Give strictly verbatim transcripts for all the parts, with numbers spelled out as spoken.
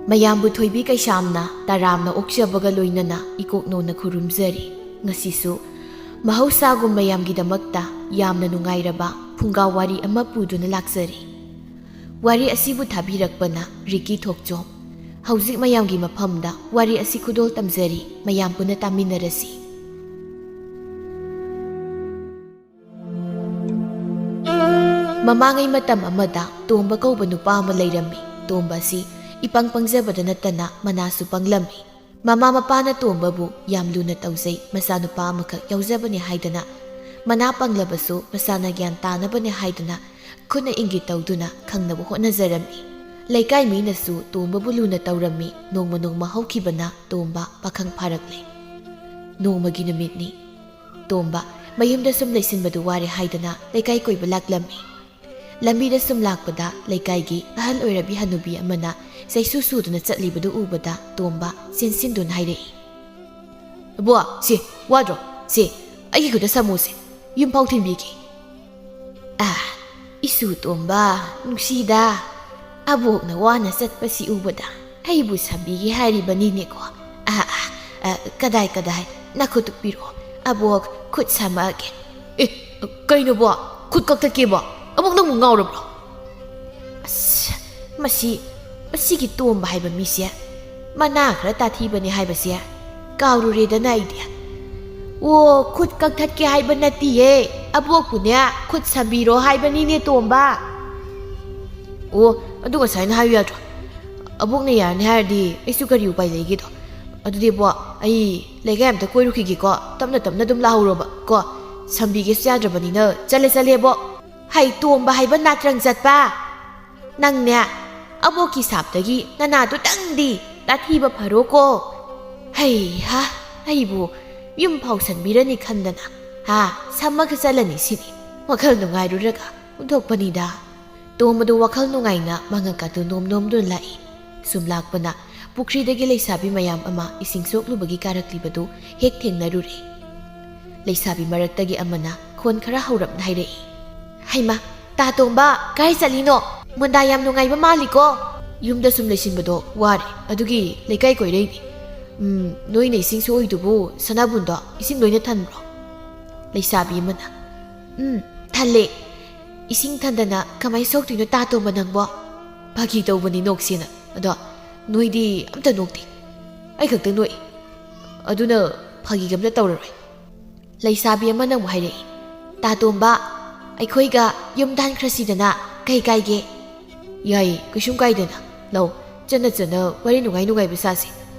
ꯃꯌꯥꯝꯕꯨ ꯊꯣꯏꯕꯤ ꯀꯩꯁꯥꯝꯅ ꯇꯔꯥꯝꯅ ꯑꯣꯛꯆꯕꯒ ꯂꯣꯏꯅꯅ ꯏꯀꯣꯛꯅꯧꯅ ꯈꯨꯔꯨꯝꯖꯔꯤ꯫ ꯉꯁꯤꯁꯨ ꯃꯍꯧꯁꯥꯒꯨꯝ ꯃꯌꯥꯝꯒꯤꯗꯃꯛꯇ ꯌꯥꯝꯅ ꯅꯨꯡꯉꯥꯏꯔꯕ ꯐꯨꯡꯒꯥ ꯋꯥꯔꯤ ꯑꯃ ꯄꯨꯗꯨꯅ ꯂꯥꯛꯆꯔꯤ꯫ ꯋꯥꯔꯤ ꯑꯁꯤꯕꯨ ꯊꯥꯕꯤꯔꯛꯄꯅ ꯔꯤꯀꯤ ꯊꯣꯛꯆꯣꯝ꯫ ꯍꯧꯖꯤꯛ ꯃꯌꯥꯝꯒꯤ ꯃꯐꯝꯗ ꯋꯥꯔꯤ ꯑꯁꯤ ꯈꯨꯗꯣꯜ ꯇꯝꯖꯔꯤ, ꯃꯌꯥꯝ ꯄꯨꯟꯅ ꯇꯥꯃꯤꯟꯅꯔꯁꯤ꯫ ꯃꯃꯥꯡꯉꯩ ꯃꯇꯝ ꯑꯃꯗ ꯇꯣꯝꯕ ꯀꯧꯕ ꯅꯨꯄꯥ ꯑꯃ ꯂꯩꯔꯝꯃꯤ꯫ ꯇꯣꯝꯕ ꯑꯁꯤ ꯏꯄꯪ ꯄꯪꯖꯕꯗ ꯅꯠꯇꯅ ꯃꯅꯥꯁꯨ ꯄꯪꯂꯝꯃꯤ꯫ ꯃꯃꯥ ꯃꯄꯥꯅ ꯇꯣꯝꯕꯕꯨ ꯌꯥꯝ ꯂꯨꯅ ꯇꯧꯖꯩ, ꯃꯆꯥꯅꯨꯄꯥ ꯑꯃꯈꯛ ꯌꯥꯎꯖꯕꯅꯦ ꯍꯥꯏꯗꯅ, ꯃꯅꯥ ꯄꯪꯂꯕꯁꯨ ꯃꯆꯥꯅ ꯒ꯭ꯌꯥꯟ ꯇꯥꯅꯕꯅꯦ ꯍꯥꯏꯗꯅ ꯈꯨꯠꯅ ꯏꯪꯒꯤꯠ ꯇꯧꯗꯨꯅ ꯈꯪꯅꯕ ꯍꯣꯠꯅꯖꯔꯝꯃꯤ꯫ ꯂꯩꯀꯥꯏ ꯃꯤꯅꯁꯨ ꯇꯣꯝꯕꯕꯨ ꯂꯨꯅ ꯇꯧꯔꯝꯃꯤ꯫ ꯅꯣꯡꯃ ꯅꯣꯡꯃ ꯍꯧꯈꯤꯕꯅ ꯇꯣꯝꯕ ꯄꯥꯈꯪ ꯐꯥꯔꯛꯂꯦ꯫ ꯅꯣꯡꯃꯒꯤ ꯅꯨꯃꯤꯠꯅꯤ꯫ ꯇꯣꯝꯕ ꯃꯌꯨꯝꯗ ꯁꯨꯝ ꯂꯩꯁꯤꯟꯕꯗꯨ ꯋꯥꯔꯦ ꯍꯥꯏꯗꯅ ꯂꯩꯀꯥꯏ ꯀꯣꯏꯕ ꯂꯥꯛꯂꯝꯃꯤ꯫ ꯂꯝꯕꯤꯗ ꯁꯨꯝ ꯂꯥꯛꯄꯗ ꯂꯩꯀꯥꯏꯒꯤ ꯑꯍꯜ ꯑꯣꯏꯔꯕꯤ ꯍꯅꯨꯕꯤ ꯑꯃꯅ ꯆꯩꯁꯨ ꯁꯨꯗꯨꯅ ꯆꯠꯂꯤꯕꯗꯨ ꯎꯕꯗ ꯇꯣꯝꯕ ꯆꯦꯟꯁꯤꯟꯗꯨꯅ ꯍꯥꯏꯔꯛꯏ, "ꯏꯕꯣ, ꯁꯤ, ꯋꯥꯗ꯭ꯔꯣ? ꯁꯤ, ꯑꯩꯒꯤ ꯈꯨꯠꯇ ꯁꯥꯃꯨꯁꯦ, ꯌꯨꯝꯐꯥꯎ ꯊꯤꯟꯕꯤꯒꯦ꯫" "ꯑ, ꯏꯁꯨ ꯇꯣꯝꯕ, ꯅꯨꯡꯁꯤꯗ, ꯑꯕꯣꯛꯅ ꯋꯥꯅ ꯆꯠꯄꯁꯤ ꯎꯕꯗ ꯑꯩꯕꯨ ꯁꯥꯕꯤꯒꯦ ꯍꯥꯏꯔꯤꯕꯅꯤꯅꯦꯀꯣ꯫ ꯑ, ꯑ, ꯑ, ꯀꯗꯥꯏ, ꯀꯗꯥꯏ, ꯅꯈꯨꯠꯇꯨ ꯄꯤꯔꯛꯑꯣ, ꯑꯕꯣꯛ ꯈꯨꯠ ꯁꯥꯃꯛꯑꯒꯦ꯫" "ꯑꯦ, ꯀꯩꯅꯣꯕꯣ? ꯈꯨꯠ ꯀꯛꯊꯠꯀꯦꯕꯣ? ꯑꯕꯣꯛ, ꯅꯪꯕꯨ ꯉꯥꯎꯔꯕ꯭ꯔꯣ?" "ꯑꯁ, ꯃꯁꯤ, ꯃꯁꯤꯒꯤ ꯇꯣꯝꯕ ꯍꯥꯏꯕ ꯃꯤꯁꯦ ꯃꯅꯥ ꯈꯔ ꯇꯥꯊꯤꯕꯅꯦ ꯍꯥꯏꯕꯁꯦ ꯀꯥꯎꯔꯨꯔꯦꯗꯅ ꯑꯩꯗꯤ꯫" "ꯑꯣ, ꯈꯨꯠ ꯀꯛꯊꯠꯀꯦ ꯍꯥꯏꯕ ꯅꯠꯇꯤꯌꯦ, ꯑꯕꯣꯛꯄꯨꯅꯦ ꯈꯨꯠ ꯁꯥꯕꯤꯔꯣ ꯍꯥꯏꯕꯅꯤꯅꯦ ꯇꯣꯝꯕ꯫" "ꯑꯣ, ꯑꯗꯨ ꯉꯁꯥꯏꯅ ꯍꯥꯏꯌꯨ ꯌꯥꯗ꯭ꯔꯣ? ꯑꯕꯣꯛꯅ ꯌꯥꯔꯅꯤ ꯍꯥꯏꯔꯗꯤ ꯑꯩꯁꯨ ꯀꯔꯤ ꯎꯄꯥꯏ ꯂꯩꯒꯦꯗꯣ? ꯑꯗꯨꯗꯤꯕꯣ, ꯑꯩ ꯂꯩꯀꯥꯏ ꯑꯝꯇ ꯀꯣꯏꯔꯨꯈꯤꯒꯦꯀꯣ, ꯇꯞꯅ ꯇꯞꯅ ꯑꯗꯨꯝ ꯂꯥꯛꯍꯧꯔꯣꯕ ꯀꯣ, ꯁꯝꯕꯤꯒꯦꯁꯨ ꯌꯥꯗ꯭ꯔꯕꯅꯤꯅ꯫ ꯆꯠꯂꯦ, ꯆꯠꯂꯦꯕꯣ꯫" "ꯍꯩ ꯇꯣꯝꯕ ꯍꯥꯏꯕ ꯅꯥꯇ꯭ꯔꯪ ꯆꯠꯄ, ꯅꯪꯅꯦ ꯑꯕꯣꯛꯀꯤ ꯁꯥꯞꯇꯒꯤ ꯅꯅꯥꯗꯨꯇꯪꯗꯤ ꯇꯥꯊꯤꯕ ꯐꯔꯣꯀꯣ꯫ ꯍꯩ ꯍꯥ, ꯑꯩꯕꯨ ꯌꯨꯝ ꯐꯥꯎꯁꯟꯕꯤꯔꯅꯤ ꯈꯟꯗꯅ, ꯍꯥ, ꯁꯝꯃꯒ ꯆꯠꯂꯅꯤ ꯁꯤꯗꯤ, ꯋꯥꯈꯜ ꯅꯨꯡꯉꯥꯏꯔꯨꯔꯒ ꯍꯨꯟꯗꯣꯛꯄꯅꯤꯗ꯫" ꯇꯣꯝꯕꯗꯨ ꯋꯥꯈꯜ ꯅꯨꯡꯉꯥꯏꯅ ꯃꯉꯛꯀꯗꯨ ꯅꯣꯝ ꯅꯣꯝꯗꯨꯅ ꯂꯥꯛꯏ꯫ ꯁꯨꯝ ꯂꯥꯛꯄꯅ ꯄꯨꯈ꯭ꯔꯤꯗꯒꯤ ꯂꯩꯁꯥꯕꯤ ꯃꯌꯥꯝ ꯑꯃ ꯏꯁꯤꯡ ꯁꯣꯛꯂꯨꯕꯒꯤ ꯀꯥꯔꯛꯂꯤꯕꯗꯨ ꯍꯦꯛ ꯊꯦꯡꯅꯔꯨꯔꯦ꯫ ꯂꯩꯁꯥꯕꯤ ꯃꯔꯛꯇꯒꯤ ꯑꯃꯅ ꯈꯣꯟ ꯈꯔ ꯍꯧꯔꯞꯅ ꯍꯥꯏꯔꯛꯏ, "ꯍꯩꯃꯥ, ꯇꯥ ꯇꯣꯝꯕ, ꯀꯥꯏ ꯆꯠꯂꯤꯅꯣ? ꯃꯨꯟꯗꯥ ꯌꯥꯝ ꯅꯨꯡꯉꯥꯏꯕ ꯃꯥꯜꯂꯤꯀꯣ?" "ꯌꯨꯝꯗ ꯁꯨꯝ ꯂꯩꯁꯤꯟꯕꯗꯣ ꯋꯥꯔꯦ, ꯑꯗꯨꯒꯤ ꯂꯩꯀꯥꯏ ꯀꯣꯏꯔꯛꯏꯅꯤ꯫ ꯎꯝ, ꯅꯣꯏꯅ ꯏꯁꯤꯡ ꯁꯣꯛꯏꯗꯨꯕꯨ ꯁꯅꯥꯕꯨꯟꯗꯣ ꯏꯁꯤꯡ ꯂꯣꯏꯅ ꯊꯟꯕ꯭ꯔꯣ?" ꯂꯩꯁꯥꯕꯤ ꯑꯃꯅ, "ꯎꯝ, ꯊꯜꯂꯦ꯫ ꯏꯁꯤꯡ ꯊꯟꯗꯅ ꯀꯃꯥꯏ ꯁꯣꯛꯇꯣꯏꯅꯣ ꯇꯥ ꯇꯣꯝꯕ ꯅꯪꯕꯣ? ꯐꯥꯒꯤ ꯇꯧꯕꯅꯤ ꯅꯣꯛꯁꯦꯅ꯫ ꯑꯗꯣ ꯅꯣꯏꯗꯤ ꯑꯝꯇ ꯅꯣꯛꯇꯦ꯫ ꯑꯩ ꯈꯛꯇ ꯅꯣꯛꯏ꯫ ꯑꯗꯨꯅ ꯐꯥꯒꯤꯒ ꯑꯝꯇ ꯇꯧꯔꯔꯣꯏ꯫" ꯂꯩꯁꯥꯕꯤ ꯑꯃꯅ ꯑꯃꯨꯛ ꯍꯥꯏꯔꯛꯏ, "ꯇꯥ ꯇꯣꯝꯕ, ꯑꯩꯈꯣꯏꯒ ꯌꯨꯝ ꯊꯥꯟꯈ꯭ꯔꯁꯤꯗꯅ, ꯀꯩ ꯀꯥꯏꯒꯦ?" "ꯌꯥꯏꯌꯦ, ꯀꯩꯁꯨꯝ ꯀꯥꯏꯗꯅ꯫ ꯂꯥꯎ, ꯆꯠꯅ ꯆꯠꯅ ꯋꯥꯔꯤ ꯅꯨꯡꯉꯥꯏ ꯅꯨꯡꯉꯥꯏꯕ ꯁꯥꯁꯦ꯫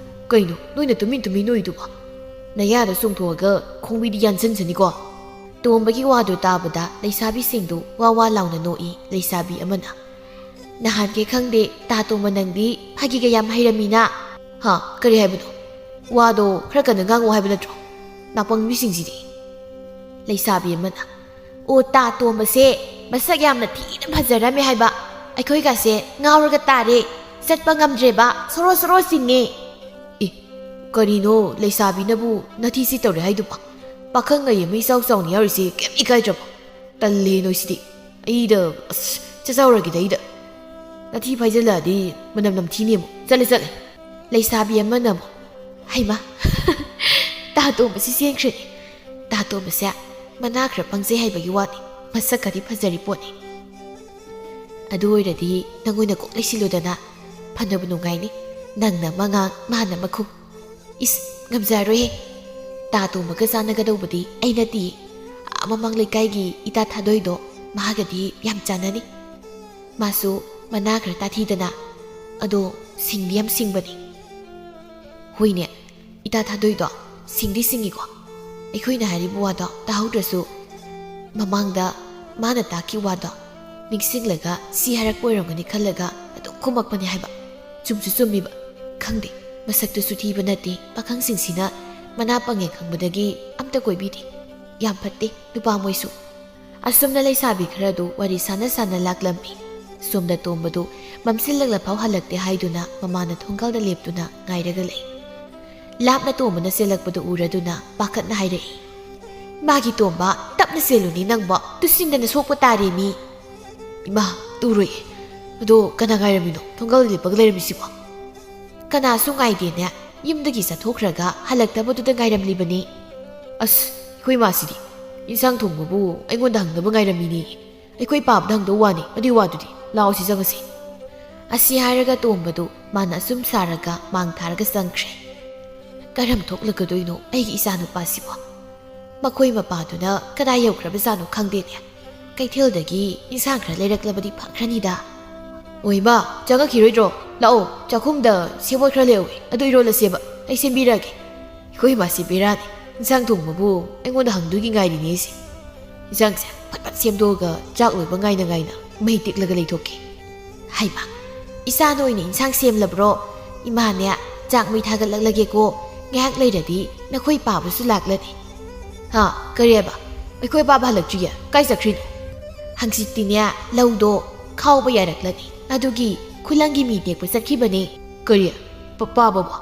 ꯀꯩꯅꯣ ꯅꯣꯏꯅ ꯇꯨꯃꯤꯟ ꯇꯨꯃꯤꯟ ꯅꯣꯛꯏꯗꯨꯕꯣ? ꯅꯌꯥꯗ ꯆꯣꯡꯊꯣꯛꯑꯒ ꯈꯣꯡꯕꯤꯗꯤ ꯌꯥꯟꯁꯤꯟꯁꯅꯤꯀꯣ꯫" ꯇꯣꯝꯕꯒꯤ ꯋꯥꯗꯨ ꯇꯥꯕꯗ ꯂꯩꯁꯥꯕꯤꯁꯤꯡꯗꯨ ꯋꯥ ꯋꯥ ꯂꯥꯎꯅ ꯅꯣꯛꯏ꯫ ꯂꯩꯁꯥꯕꯤ ꯑꯃꯅ, "ꯅꯍꯥꯟꯈꯩ ꯈꯪꯗꯦ, ꯇꯥ ꯇꯣꯝꯕ ꯅꯪꯗꯤ ꯐꯥꯒꯤꯒ ꯌꯥꯝ ꯍꯩꯔꯝꯃꯤꯅ꯫" "ꯍꯥ? ꯀꯔꯤ ꯍꯥꯏꯕꯅꯣ? ꯋꯥꯗꯣ ꯈꯔ ꯀꯟꯅ ꯉꯥꯡꯉꯨ ꯍꯥꯏꯕ ꯅꯠꯇ꯭ꯔꯣ? ꯅꯥꯄꯪꯕꯤꯁꯤꯡꯁꯤꯗꯤ꯫" ꯂꯩꯁꯥꯕꯤ ꯑꯃꯅ, "ꯑꯣ, ꯇꯥ ꯇꯣꯝꯕꯁꯦ ꯃꯁꯛ ꯌꯥꯝꯅ ꯊꯤꯅ ꯐꯖꯔꯝꯃꯦ ꯍꯥꯏꯕ꯫ ꯑꯩꯈꯣꯏꯒꯁꯦ ꯉꯥꯎꯔꯒ ꯇꯥꯔꯦ꯫ ꯆꯠꯄ ꯉꯝꯗ꯭ꯔꯦꯕ, ꯁꯣꯔꯣ ꯁꯣꯔꯣ ꯆꯤꯡꯉꯦ꯫" "ꯑꯦ, ꯀꯔꯤꯅꯣ ꯂꯩꯁꯥꯕꯤꯅꯕꯨ ꯅꯊꯤꯁꯤ ꯇꯧꯔꯦ ꯍꯥꯏꯗꯨꯕꯣ? ꯄꯥꯈꯪ ꯑꯌꯦ ꯃꯩ ꯆꯥꯎ ꯆꯥꯎꯅ ꯌꯥꯎꯔꯤꯁꯦ ꯀꯩꯝ ꯏꯀꯥꯏꯗ꯭ꯔꯕꯣ? ꯇꯜꯂꯦ ꯅꯣꯏꯁꯤꯗꯤ꯫ ꯑꯩꯗ, ꯑꯁ, ꯆꯠꯆꯧꯔꯒꯦꯗ ꯑꯩꯗ꯫ ꯅꯊꯤ ꯐꯥꯏꯖꯜꯂꯛꯑꯗꯤ ꯃꯅꯝ ꯅꯝꯊꯤꯅꯦ ꯑꯃꯨꯛ꯫ ꯆꯠꯂꯦ, ꯆꯠꯂꯦ꯫" ꯂꯩꯁꯥꯕꯤ ꯑꯃꯅ ꯑꯃꯨꯛ, "ꯍꯩꯃꯥ, ꯇꯥ ꯇꯣꯝꯕꯁꯤ ꯆꯦꯟꯈ꯭ꯔꯦꯅꯦ꯫ ꯇꯥ ꯇꯣꯝꯕꯁꯦ ꯃꯅꯥ ꯈꯔ ꯄꯪꯖꯩ ꯍꯥꯏꯕꯒꯤ ꯋꯥꯅꯤ, ꯃꯁꯛꯀꯗꯤ ꯐꯖꯔꯤ ꯄꯣꯠꯅꯤ꯫ ꯑꯗꯨ ꯑꯣꯏꯔꯗꯤ ꯅꯪ ꯑꯣꯏꯅ ꯀꯣꯛ ꯂꯩꯁꯤꯜꯂꯨꯗꯅ, ꯐꯅꯕ ꯅꯨꯡꯉꯥꯏꯅꯤ꯫ ꯅꯪꯅ ꯑꯃ ꯉꯥꯡ, ꯃꯥꯅ ꯑꯃ ꯈꯨꯝ꯫ ꯏꯁ, ꯉꯝꯖꯔꯣꯏꯍꯦ꯫ ꯇꯥ ꯇꯣꯝꯕꯒ ꯆꯥꯟꯅꯒꯗꯧꯕꯗꯤ ꯑꯩ ꯅꯠꯇꯤꯌꯦ꯫ ꯑꯥ, ꯃꯃꯥꯡ ꯂꯩꯀꯥꯏꯒꯤ ꯏꯇꯥ ꯊꯥꯗꯣꯏꯗꯣ, ꯃꯥꯒꯗꯤ ꯌꯥꯝ ꯆꯥꯟꯅꯅꯤ꯫ ꯃꯥꯁꯨ ꯃꯅꯥ ꯈꯔ ꯇꯥꯊꯤꯗꯅ, ꯑꯗꯣ ꯁꯤꯡꯗꯤ ꯌꯥꯝ ꯁꯤꯡꯕꯅꯤ꯫" "ꯍꯣꯏꯅꯦ, ꯏꯇꯥ ꯊꯥꯗꯣꯏꯗꯣ ꯁꯤꯡꯗꯤ ꯁꯤꯡꯉꯤꯀꯣ꯫ ꯑꯩꯈꯣꯏꯅ ꯍꯥꯏꯔꯤꯕ ꯋꯥꯗꯣ ꯇꯥꯍꯧꯗ꯭ꯔꯁꯨ, ꯃꯃꯥꯡꯗ ꯃꯥꯅ ꯇꯥꯛꯈꯤꯕ ꯋꯥꯗꯣ ꯅꯤꯡꯁꯤꯡꯂꯒ ꯁꯤ ꯍꯥꯏꯔꯛꯄ ꯑꯣꯏꯔꯝꯒꯅꯤ ꯈꯜꯂꯒ ꯑꯗꯨꯝ ꯈꯨꯝꯃꯛꯄꯅꯦ ꯍꯥꯏꯕ꯫ ꯆꯨꯝꯁꯨ ꯆꯨꯝꯃꯤꯕ꯫ ꯈꯪꯗꯦ, ꯃꯁꯛꯇꯨꯁꯨ ꯊꯤꯕ ꯅꯠꯇꯦ, ꯄꯥꯈꯪꯁꯤꯡꯁꯤꯅ ꯃꯅꯥ ꯄꯪꯉꯦ ꯈꯪꯕꯗꯒꯤ ꯑꯝꯇ ꯀꯣꯏꯕꯤꯗꯦ꯫ ꯌꯥꯝ ꯐꯠꯇꯦ ꯅꯨꯄꯥ ꯃꯣꯏꯁꯨ꯫" ꯑꯁꯨꯝꯅ ꯂꯩꯁꯥꯕꯤ ꯈꯔꯗꯨ ꯋꯥꯔꯤ ꯁꯥꯟꯅ ꯁꯥꯟꯅ ꯂꯥꯛꯂꯝꯃꯤ꯫ ꯁꯣꯝꯗ ꯇꯣꯝꯕꯗꯨ ꯃꯝꯁꯤꯜꯂꯛꯂ ꯐꯥꯎ ꯍꯜꯂꯛꯇꯦ ꯍꯥꯏꯗꯨꯅ ꯃꯃꯥꯅ ꯊꯣꯡꯒꯥꯜꯗ ꯂꯦꯞꯇꯨꯅ ꯉꯥꯏꯔꯒ ꯂꯩ꯫ ꯂꯥꯞꯅ ꯇꯣꯝꯕꯅ ꯆꯦꯜꯂꯛꯄꯗꯨ ꯎꯔꯗꯨꯅ ꯄꯥꯈꯠꯅ ꯍꯥꯏꯔꯛꯏ, "ꯃꯥꯒꯤ ꯇꯣꯝꯕ, ꯇꯞꯅ ꯆꯦꯜꯂꯨꯅꯦ ꯅꯪꯕꯣ, ꯇꯨꯁꯤꯟꯗꯅ ꯁꯣꯛꯄ ꯇꯥꯔꯦ ꯃꯤ꯫" "ꯏꯃꯥ, ꯇꯨꯔꯣꯏ, ꯑꯗꯣ ꯀꯅꯥ ꯉꯥꯏꯔꯝꯃꯤꯅꯣ ꯊꯣꯡꯒꯜ ꯂꯦꯞꯄꯒ ꯂꯩꯔꯝꯃꯤꯁꯤꯕꯣ? ꯀꯅꯥꯁꯨ ꯉꯥꯏꯗꯦꯅꯦ꯫ ꯌꯨꯝꯗꯒꯤ ꯆꯠꯊꯣꯛꯈ꯭ꯔꯒ ꯍꯜꯂꯛꯇꯕꯗꯨꯗ ꯉꯥꯏꯔꯝꯂꯤꯕꯅꯤ꯫ ꯑꯁ, ꯑꯩꯈꯣꯏ ꯏꯃꯥꯁꯤꯗꯤ ꯏꯟꯁꯥꯡ ꯊꯣꯡꯕꯕꯨ ꯑꯩꯉꯣꯟꯗ ꯍꯪꯅꯕ ꯉꯥꯏꯔꯝꯃꯤꯅꯦ꯫ ꯑꯩꯈꯣꯏ ꯄꯥꯕꯗ ꯍꯪꯗꯧ ꯋꯥꯅꯤ, ꯑꯗꯨꯏ ꯋꯥꯗꯨꯗꯤ꯫ ꯂꯥꯛꯑꯣ, ꯁꯤ ꯆꯪꯉꯁꯤ꯫ ꯑꯁꯤ ꯍꯥꯏꯔꯒ ꯇꯣꯝꯕꯗꯨ ꯃꯥꯅ ꯑꯁꯨꯝ ꯁꯥꯔꯒ ꯃꯥꯡ ꯊꯥꯔꯒ ꯆꯪꯈ꯭ꯔꯦ꯫ ꯀꯔꯝ ꯊꯣꯛꯂꯒꯗꯣꯏꯅꯣ ꯑꯩꯒꯤ ꯏꯆꯥꯅꯨꯄꯥꯁꯤꯕꯣ? ꯃꯈꯣꯏ ꯃꯄꯥꯗꯨꯅ ꯀꯗꯥꯏ ꯌꯧꯈ꯭ꯔꯕꯖꯥꯠꯅꯣ ꯈꯪꯗꯦꯅꯦ꯫ ꯀꯩꯊꯦꯜꯗꯒꯤ ꯏꯟꯁꯥꯡ ꯈꯔ ꯂꯩꯔꯛꯂꯕꯗꯤ ꯐꯈ꯭ꯔꯅꯤꯗ꯫ ꯑꯣ ꯏꯃꯥ, ꯆꯪꯉꯛꯈꯤꯔꯣꯏꯗ꯭ꯔꯣ? ꯂꯥꯛꯑꯣ, ꯆꯥꯛꯈꯨꯝꯗ ꯁꯦꯕꯣꯠ ꯈꯔ ꯂꯩꯍꯧꯋꯦ, ꯑꯗꯨ ꯏꯔꯣꯜꯂꯁꯦꯕ, ꯑꯩ ꯁꯦꯝꯕꯤꯔꯛꯑꯒꯦ꯫ ꯑꯩꯈꯣꯏ ꯏꯃꯥꯁꯤ ꯕꯦꯔꯥꯅꯤ, ꯏꯟꯁꯥꯡ ꯊꯣꯡꯕꯕꯨ ꯑꯩꯉꯣꯟꯗ ꯍꯪꯗꯣꯏꯒꯤ ꯉꯥꯏꯔꯤꯅꯦ ꯑꯩꯁꯦ꯫ ꯏꯟꯁꯥꯡꯁꯦ ꯐꯠ ꯐꯠ ꯁꯦꯝꯗꯣꯛꯑꯒ ꯆꯥꯛ ꯂꯣꯏꯕ ꯉꯥꯏꯅ ꯉꯥꯏꯅ ꯃꯩ ꯇꯤꯛꯂꯒ ꯂꯩꯊꯣꯛꯀꯦ꯫ ꯍꯩꯃꯥ, ꯏꯆꯥꯅ ꯑꯣꯏꯅ ꯏꯟꯁꯥꯡ ꯁꯦꯝꯂꯕ꯭ꯔꯣ? ꯏꯃꯥꯅꯦ, ꯆꯥꯛ ꯃꯩ ꯊꯥꯒꯠꯂꯛꯂꯒꯦꯀꯣ꯫ ꯉꯥꯏꯍꯥꯛ ꯂꯩꯔꯗꯤ ꯅꯈꯣꯏ ꯄꯥꯕꯁꯨ ꯂꯥꯛꯂꯅꯤ꯫ ꯍꯥ, ꯀꯔꯤ ꯍꯥꯏꯕ? ꯑꯩꯈꯣꯏ ꯄꯥꯕ ꯍꯜꯂꯛꯇ꯭ꯔꯤꯌꯦ, ꯀꯥꯏ ꯆꯠꯈ꯭ꯔꯤꯅꯣ? ꯍꯪꯆꯤꯠꯇꯤꯅꯦ, ꯂꯧꯗꯣ ꯈꯥꯎꯕ ꯌꯥꯔꯛꯂꯅꯤ, ꯑꯗꯨꯒꯤ ꯈꯨꯂꯪꯒꯤ ꯃꯤ ꯅꯦꯛꯄ ꯆꯠꯈꯤꯕꯅꯦ꯫ ꯀꯔꯤ? ꯄ-, ꯄꯥꯕꯕꯣ?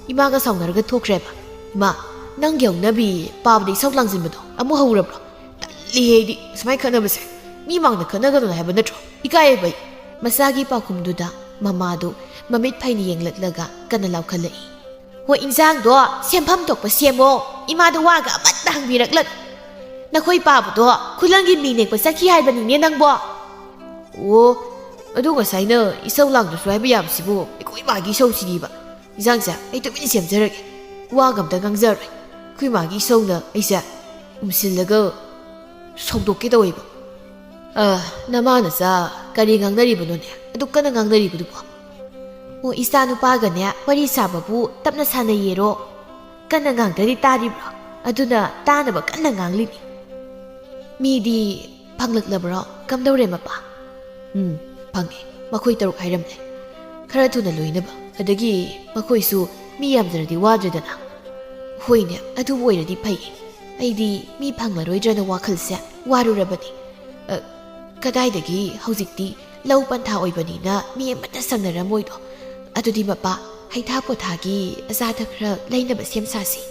ꯏꯃꯥꯒ ꯁꯥꯎꯅꯔꯒ ꯊꯣꯛꯈ꯭ꯔꯦꯕ꯫ ꯏꯃꯥ, ꯅꯪꯒꯤ ꯍꯧꯅꯕꯤ ꯄꯥꯕꯗ ꯏꯁꯧ ꯂꯥꯡꯁꯤꯟꯕꯗꯣ ꯑꯃꯨꯛ ꯍꯧꯔꯕ꯭ꯔꯣ? ꯇꯜꯂꯤꯍꯦ ꯑꯩꯗꯤ ꯁꯨꯃꯥꯏꯅ ꯈꯠꯅꯕꯁꯦ꯫ ꯃꯤ ꯃꯥꯡꯗ ꯈꯠꯅꯒꯅꯨ ꯍꯥꯏꯕ ꯅꯠꯇ꯭ꯔꯣ? ꯏꯀꯥꯏꯌꯦꯕ ꯑꯩ꯫ ꯃꯆꯥꯒꯤ ꯄꯥꯎꯈꯨꯝꯗꯨꯗ ꯃꯃꯥꯗꯨ ꯃꯃꯤꯠ ꯐꯩꯅ ꯌꯦꯡꯂꯛꯂꯒ ꯀꯟꯅ ꯂꯥꯎꯈꯠꯂꯛꯏ꯫ ꯍꯣꯏ, ꯏꯟꯁꯥꯡꯗꯣ ꯁꯦꯝꯐꯝ ꯊꯣꯛꯄ ꯁꯦꯝꯃꯣ꯫ ꯏꯃꯥꯗ ꯋꯥꯒ ꯑꯃꯠꯇ ꯍꯪꯕꯤꯔꯛꯂꯅꯨ꯫ ꯅꯈꯣꯏ ꯄꯥꯕꯗꯣ ꯈꯨꯂꯪꯒꯤ ꯃꯤ ꯅꯦꯛꯄ ꯆꯠꯈꯤ ꯍꯥꯏꯕꯅꯤꯅꯦ ꯅꯪꯕꯣ꯫ ꯑꯣ, ꯑꯗꯨ ꯉꯁꯥꯏꯅ ꯏꯁꯧ ꯂꯥꯡꯗ꯭ꯔꯁꯨ ꯍꯥꯏꯕ ꯌꯥꯕꯁꯤꯕꯨ ꯑꯩꯈꯣꯏ ꯏꯃꯥꯒꯤ ꯏꯁꯧꯁꯤꯗꯤꯕ꯫ ꯏꯟꯁꯥꯡꯁꯦ ꯑꯩ ꯇꯨꯃꯤꯟꯅ ꯁꯦꯝꯖꯔꯒꯦ꯫ ꯋꯥꯒ ꯑꯝꯇ ꯉꯥꯡꯖꯔꯣꯏ꯫ ꯑꯩꯈꯣꯏ ꯏꯃꯥꯒꯤ ꯏꯁꯧꯅ ꯑꯩꯁꯦ ꯎꯝꯁꯤꯜꯂꯒ ꯁꯧꯗꯣꯛꯀꯦ ꯇꯧꯋꯦꯕ꯫ ꯑ, ꯅꯃꯥ ꯅꯆꯥ ꯀꯔꯤ ꯉꯥꯡꯅꯔꯤꯕꯅꯣꯅꯦ? ꯑꯗꯨꯛ ꯀꯟꯅ ꯉꯥꯡꯅꯔꯤꯕꯗꯨꯕꯣ? ꯑꯣ, ꯏꯆꯥ ꯅꯨꯄꯥꯒꯅꯦ ꯋꯥꯔꯤ ꯁꯥꯕꯕꯨ ꯇꯞꯅ ꯁꯥꯟꯅꯩꯌꯦꯔꯣ? ꯀꯟꯅ ꯉꯥꯡꯗ꯭ꯔꯗꯤ ꯇꯥꯔꯤꯕ꯭ꯔꯣ? ꯑꯗꯨꯅ ꯇꯥꯅꯕ ꯀꯟꯅ ꯉꯥꯡꯂꯤꯅꯤ꯫ ꯃꯤꯗꯤ ꯐꯪꯂꯛꯂꯕ꯭ꯔꯣ? ꯀꯝꯗꯧꯔꯦ ꯃꯄꯥ? ꯎꯝ, ꯐꯪꯉꯦ꯫ ꯃꯈꯣꯏ ꯇꯔꯨꯛ ꯍꯥꯏꯔꯝꯂꯦ꯫ ꯈꯔ ꯊꯨꯅ ꯂꯣꯏꯅꯕ꯫ ꯑꯗꯒꯤ ꯃꯈꯣꯏꯁꯨ ꯃꯤ ꯌꯥꯝꯗ꯭ꯔꯗꯤ ꯋꯥꯗ꯭ꯔꯦꯗꯅ꯫ ꯍꯣꯏꯅꯦ, ꯑꯗꯨꯕꯨ ꯑꯣꯏꯔꯗꯤ ꯐꯩꯌꯦ꯫ ꯑꯩꯗꯤ ꯃꯤ ꯐꯪꯂꯔꯣꯏꯗ꯭ꯔꯅ ꯋꯥꯈꯜꯁꯦ ꯋꯥꯔꯨꯔꯕꯅꯤ꯫ ꯑ, ꯀꯗꯥꯏꯗꯒꯤ ꯍꯧꯖꯤꯛꯇꯤ ꯂꯧ ꯄꯟꯊꯥ ꯑꯣꯏꯕꯅꯤꯅ ꯃꯤ ꯑꯃꯠꯇ ꯁꯪꯅꯔꯝꯃꯣꯏꯗꯣ꯫ ꯑꯗꯨꯗꯤ ꯃꯄꯥ, ꯍꯩꯊꯥ ꯄꯣꯊꯥꯒꯤ ꯑꯆꯥꯊꯛ ꯈꯔ ꯂꯩꯅꯕ ꯁꯦꯝ ꯁꯥꯁꯤ꯫